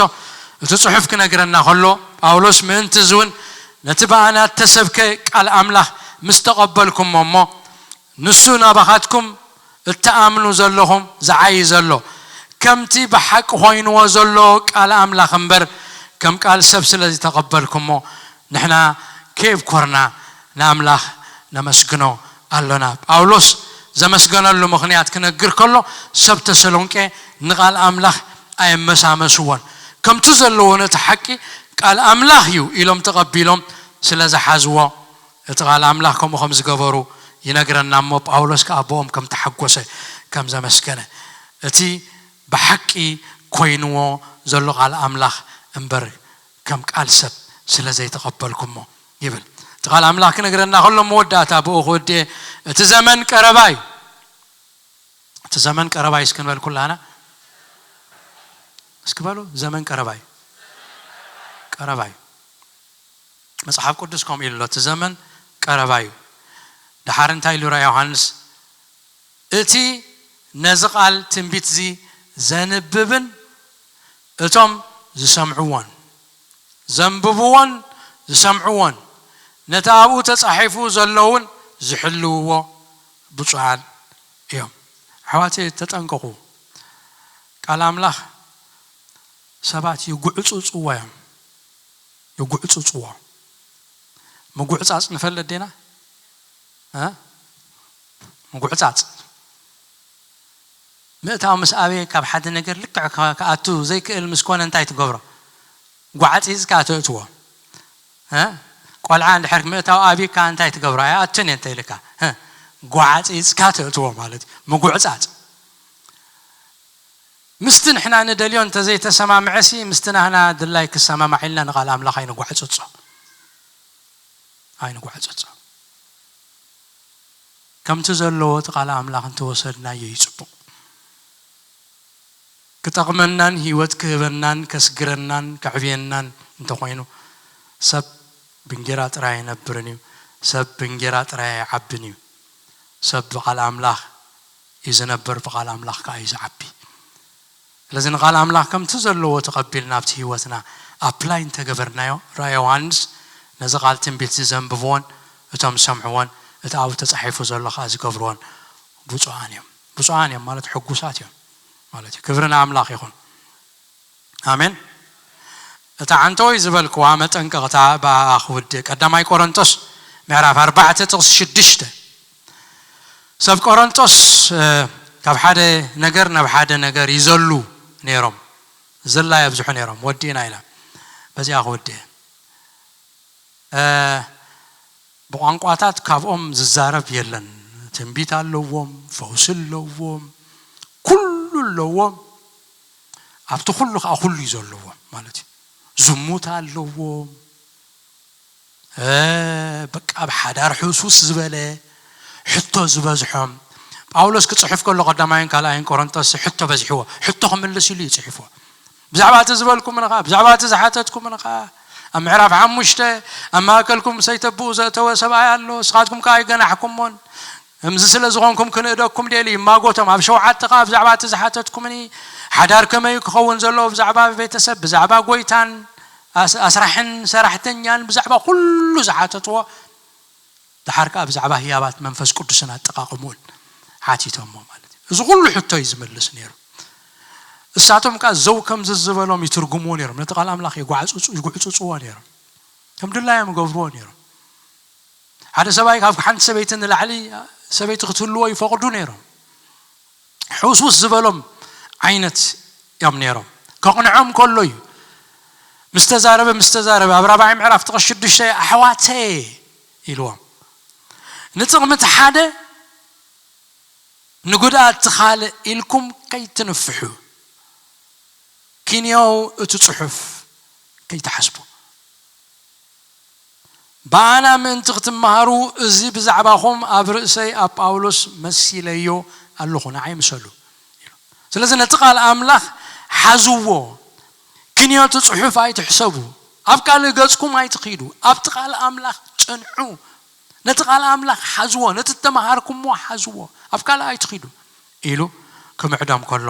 እቲ ጽሑፍ ክነግረና ከሎ፣ ጳውሎስ ምእንቲ እዚ እውን ነቲ ብኣና እተሰብከ ቃል ኣምላኽ ምስ ተቐበልኩሞ እሞ፣ ንሱ ናባኻትኩም እትኣምኑ ዘለኹም ዝዓዪ ዘሎ፣ ከምቲ ብሓቂ ኮይንዎ ዘሎ ቃል ኣምላኽ እምበር፣ ከም ቃል ሰብ ስለ ዝተቐበልኩሞ፣ ንሕና ከየብኮርና ንኣምላኽ ነመስግኖ ኣሎና። ጳውሎስ ዘመስገነሉ ምኽንያት ክነግር ከሎ፣ ሰብ ተሰሎንቄ ንቓል ኣምላኽ ኣየመሳመስዎን። ከምቲ ዘለዎ ነቲ ሓቂ ቃል ኣምላኽ እዩ ኢሎም ተቐቢሎም ስለ ዝሓዝዎ፣ እቲ ቃል ኣምላኽ ከምኡ ከም ዝገበሩ ይነግረና እሞ፣ ጳውሎስ ከኣ ብኦም ከም ተሓጎሰ፣ ከም ዘመስገነ፣ እቲ ብሓቂ ኮይንዎ ዘሎ ቃል ኣምላኽ እምበር ከም ቃል ሰብ ስለ ዘይተቐበልኩሞ ይብል። እቲ ቃል ኣምላኽ ክነግረና ከሎ መወዳእታ ብኡ ክወድኤ፣ እቲ ዘመን ቀረባ እዩ። እቲ ዘመን ቀረባ እዩ እስኪ ንበል ኩላና። እስኪ በሉ፣ ዘመን ቀረባ እዩ። ቀረባ እዩ። መጽሓፍ ቅዱስ ከምኡ ኢሉ ኣሎ፣ እቲ ዘመን ቀረባ እዩ። ደሓር እንታይ ኢሉ ራ ዮሃንስ? እቲ ነዚ ቃል ትንቢት እዚ ዘንብብን እቶም ዝሰምዕዎን፣ ዘንብብዎን ዝሰምዕዎን፣ ነቲ ኣብኡ ተጻሒፉ ዘሎ እውን ዝሕልውዎ ብፁዓን እዮም። ኣሕዋተይ ተጠንቀቑ። ቃል ኣምላኽ ሰባት ይጉዕጽጽዎ እዮም። ይጉዕጽጽዎ። ምጉዕጻጽ ንፈልጥ ዲና? እ? ምጉዕጻጽ። ምእታው ምስ ኣበየ ካብ ሓደ ነገር ልክዕ ከ-፣ ክኣቱ ዘይክእል ምስ ኮነ እንታይ ትገብሮ? ጓዕጺጽካ ተእትዎ። እ? ቆልዓ እንድሕር ምእታው ኣብይካ እንታይ ትገብሮ? ኣይኣቱን እየ እንተኢልካ። እ? ጓዕጺጽካ ተእትዎ ማለት እዩ። ምጉዕጻጽ። ምስቲ ንሕና ንደልዮ እንተዘይተሰማምዐሲ፣ ምስቲ ናህና ድላይ ክሰማማዕ ኢልና ንቓል ኣምላኽ ኣይንጓዕጽጾ። ኣይንጓዕጽጾ። ከምቲ ዘለዎ እቲ ቃል ኣምላኽ እንተወሰድናዮ እዩ ጽቡቕ። ክጠቕመናን ህይወት ክህበናን ከስግረናን ከዕብየናን እንተኾይኑ፣ ሰብ ብእንጌራ ጥራይ ኣይነብርን እዩ። ሰብ ብእንጌራ ጥራይ ኣይዓብን እዩ። ሰብ ብቃል ኣምላኽ እዩ ዝነብር፣ ብቃል ኣምላኽ ከኣ እዩ ዝዓቢ። ስለዚ ንቃል ኣምላኽ ከምቲ ዘለዎ ተቐቢልና ኣብቲ ህይወትና ኣፕላይ እንተገበርናዮ፣ ራእየ ዮሃንስ ነዚ ቃል ትንቢት እዚ ዘንብብዎን እቶም ዝሰምዕዎን እቲ ኣብኡ ተጻሒፉ ዘሎ ከኣ ዝገብርዎን ብፁዓን እዮም። ብፁዓን እዮም ማለት ሕጉሳት እዮም ማለት እዩ። ክብሪ ንኣምላኽ ይኹን። ኣሜን። እታ ዓንተወይ ዝበልክዋ መጠንቀቕታ ብኣኣ ክውድእ። ቀዳማይ ቆሮንቶስ ምዕራፍ ኣርባዕተ ጥቕሲ ሽዱሽተ። ሰብ ቆሮንቶስ፣ እ፣ ካብ ሓደ ነገር ናብ ሓደ ነገር ይዘሉ ነይሮም። ዝላ የብዝሑ ነይሮም። ወዲእና ኢላ። በዚኣ ክውድእ። እ፣ ብቋንቋታት ካብኦም ዝዛረብ የለን። ትንቢት ኣለዎም፣ ፈውሲ ኣለዎም፣ ኩሉ ኣለዎም። ኣብቲ ኩሉ ከዓ ኩሉ እዩ ዘለዎም ማለት እዩ። ዝሙት ኣለዎም። እ፣ በቃ ኣብ ሓዳር ሕሱስ ዝበለ፣ ሕቶ ዝበዝሖም። ጳውሎስ ክጽሕፍ ከሎ ቀዳማይን ካልኣይን ቆሮንቶስ ሕቶ በዚሕዎ። ሕቶ ክምልስ ኢሉ እዩ ጽሒፍዎ። ብዛዕባ እቲ ዝበልኩምን ኸዓ፣ ብዛዕባ እቲ ዝሓተትኩምን ኸዓ፣ ኣብ ምዕራፍ ሓሙሽተ፣ ኣብ ማእከልኩም ሰይተብኡ ዘእተወ ሰብኣይ ኣሎ፣ ንስኻትኩም ከኣ ኣይገናሕኩሞን። ከምዚ ስለ ዝኾንኩም ክንእደኩም ደልዩ ይማጎቶም። ኣብ ሸውዓተ ኸዓ ብዛዕባ እቲ ዝሓተትኩምኒ፣ ሓዳር ከመይ ክኸውን ዘለዎ፣ ብዛዕባ ቤተሰብ፣ ብዛዕባ ጎይታን ኣስ-፣ ኣስራሕን ሰራሕተኛን፣ ብዛዕባ ኩሉ ዝሓተትዎ፣ ደሓር ከኣ ብዛዕባ ህያባት መንፈስ ቅዱስን ኣጠቓቕምኡን ሓቲቶሞ ማለት እዩ። እዚ ኩሉ ሕቶ እዩ ዝምልስ ነይሩ። እሳቶም ከኣ ዘው ከም ዝዝበሎም ይትርጉምዎ ነይሮም። ነቲ ቃል ኣምላኽ የጓዕጽጹ-፣ ይጉዕጽጽዎ ነይሮም። ከም ድላዮም ይገብርዎ ነይሮም። ሓደ ሰብኣይ ካብ ሓንቲ ሰበይቲ ንላዕሊ ሰበይቲ ክትህልዎ ይፈቕዱ ነይሮም። ሕውስውስ ዝበሎም ዓይነት እዮም ነይሮም። ከቕንዖም ከሎ እዩ። ምስ ተዛረበ፣ ምስ ተዛረበ፣ ኣብ ራብዓይ ምዕራፍ ጥቕሲ ሽዱሽተ፣ "ኣሕዋተየ" ኢልዎም። ንጥቕሚ እቲ ሓደ፣ ንጉድኣት እቲ ካልእ ኢልኩም ከይትንፍሑ፣ ኪንዮው እቲ ጽሑፍ ከይትሓስቡ። ብኣና ምእንቲ ክትመሃሩ፣ እዚ ብዛዕባኹም ኣብ ርእሰይ ኣብ ጳውሎስ መሲለዮ ኣለኹ፣ ንዓይ ምሰሉ። ስለዚ ነቲ ቃል ኣምላኽ ሓዝዎ፣ ክንዮ እቲ ጽሑፍ ኣይትሕሰቡ፣ ኣብ ካልእ ገጽኩም ኣይትኺዱ፣ ኣብቲ ቃል ኣምላኽ ጽንዑ። ነቲ ቃል ኣምላኽ ሓዝዎ፣ ነቲ እተመሃርኩምዎ ሓዝዎ፣ ኣብ ካልእ ኣይትኺዱ ኢሉ ክምዕዶም ከሎ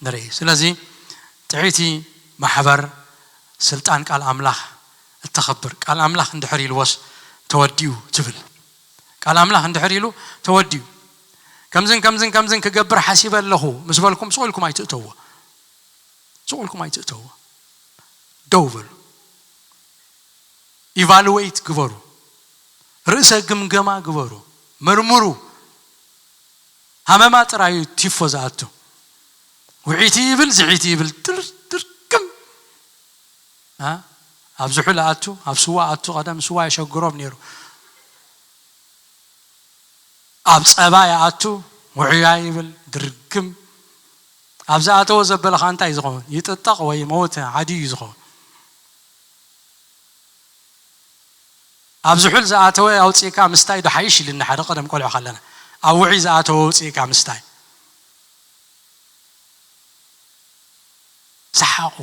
ንርኢ። ስለዚ ጥዕይቲ ማሕበር ስልጣን ቃል ኣምላኽ እተኸብር፣ ቃል ኣምላኽ እንድሕር ኢልዎስ ተወዲኡ ትብል። ቃል ኣምላኽ እንድሕር ኢሉ ተወዲኡ፣ ከምዝን ከምዝን ከምዝን ክገብር ሓሲበ ኣለኹ ምስ በልኩም፣ ስቕ ኢልኩም ኣይትእተዎ። ስቕ ኢልኩም ኣይትእተዎ። ደው በሉ። ኢቫሉዌት ግበሩ። ርእሰ ግምገማ ግበሩ። መርምሩ። ሃመማ ጥራይ እዩ ቲፎ ዝኣቱ። ውዒቲ ይብል፣ ዝዒቲ ይብል፣ ድር-፣ ድርግም። አ? ኣብ ዝሑል ኣቱ፣ ኣብ ስዋ ኣቱ፣ ቀደም ስዋ የሸግሮም ነይሩ። ኣብ ጸባ ይኣቱ፣ ውዑያ ይብል፣ ድርግም። ኣብ ዝኣተዎ ዘበለ ኸኣ እንታይ እዩ ዝኸውን? ይጥጠቕ ወይ ይመውት፣ ዓዲ እዩ ዝኸውን። ኣብ ዝሑል ዝኣተወ ኣውጺእካ ምስታይ ዶ ሓይሽ ኢልኒ ሓደ ቀደም ቆልዑ ከለና። ኣብ ውዑይ ዝኣተወ ኣውጺእካ ምስታይ። ሰሓቑ።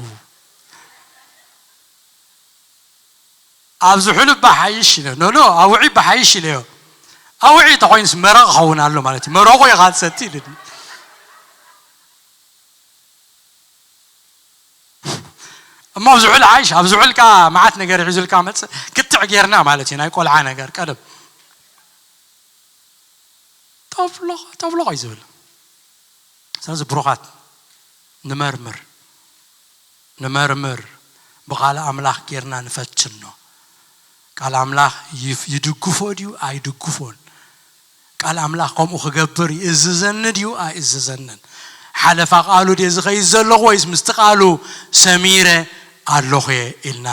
ኣብ ዝሑል እባ ሓይሽ ኢለ። ኖ፣ ኖ፣ ኣብ ውዑይ እባ ሓይሽ ኢለዮ። ኣብ ውዑይ እንተኾይኑስ መረቕ ክኸውን ኣሎ ማለት እዩ። መረቑ ኢኻ ትሰቲ ኢልኒ። እሞ ኣብ ዝሑል ሓይሽ፣ ኣብ ዝሑል ከኣ መዓት ነገር ሒዙልካ መጽእ፣ ክትዕ ጌርና ማለት እዩ፣ ናይ ቆልዓ ነገር ቀደም። ጠብሎቕ፣ ጠብሎቕ እዩ ዝብል። ስለዚ ብሩኻት፣ ንመርምር፣ ንመርምር፣ ብቓል ኣምላኽ ጌርና ንፈትኖ። ቃል ኣምላኽ ይፍ-፣ ይድግፎ ድዩ ኣይድግፎን? ቃል ኣምላኽ ከምኡ ክገብር ይእዝዘኒ ድዩ ኣይእዝዘንን? ሓለፋ ቃሉ ድየ ዝኸይድ ዘለኹ ወይስ ምስቲ ቃሉ ሰሚረ ኣለኹ እየ ኢልና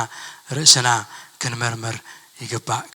ርእስና ክንምርምር ይግባእ።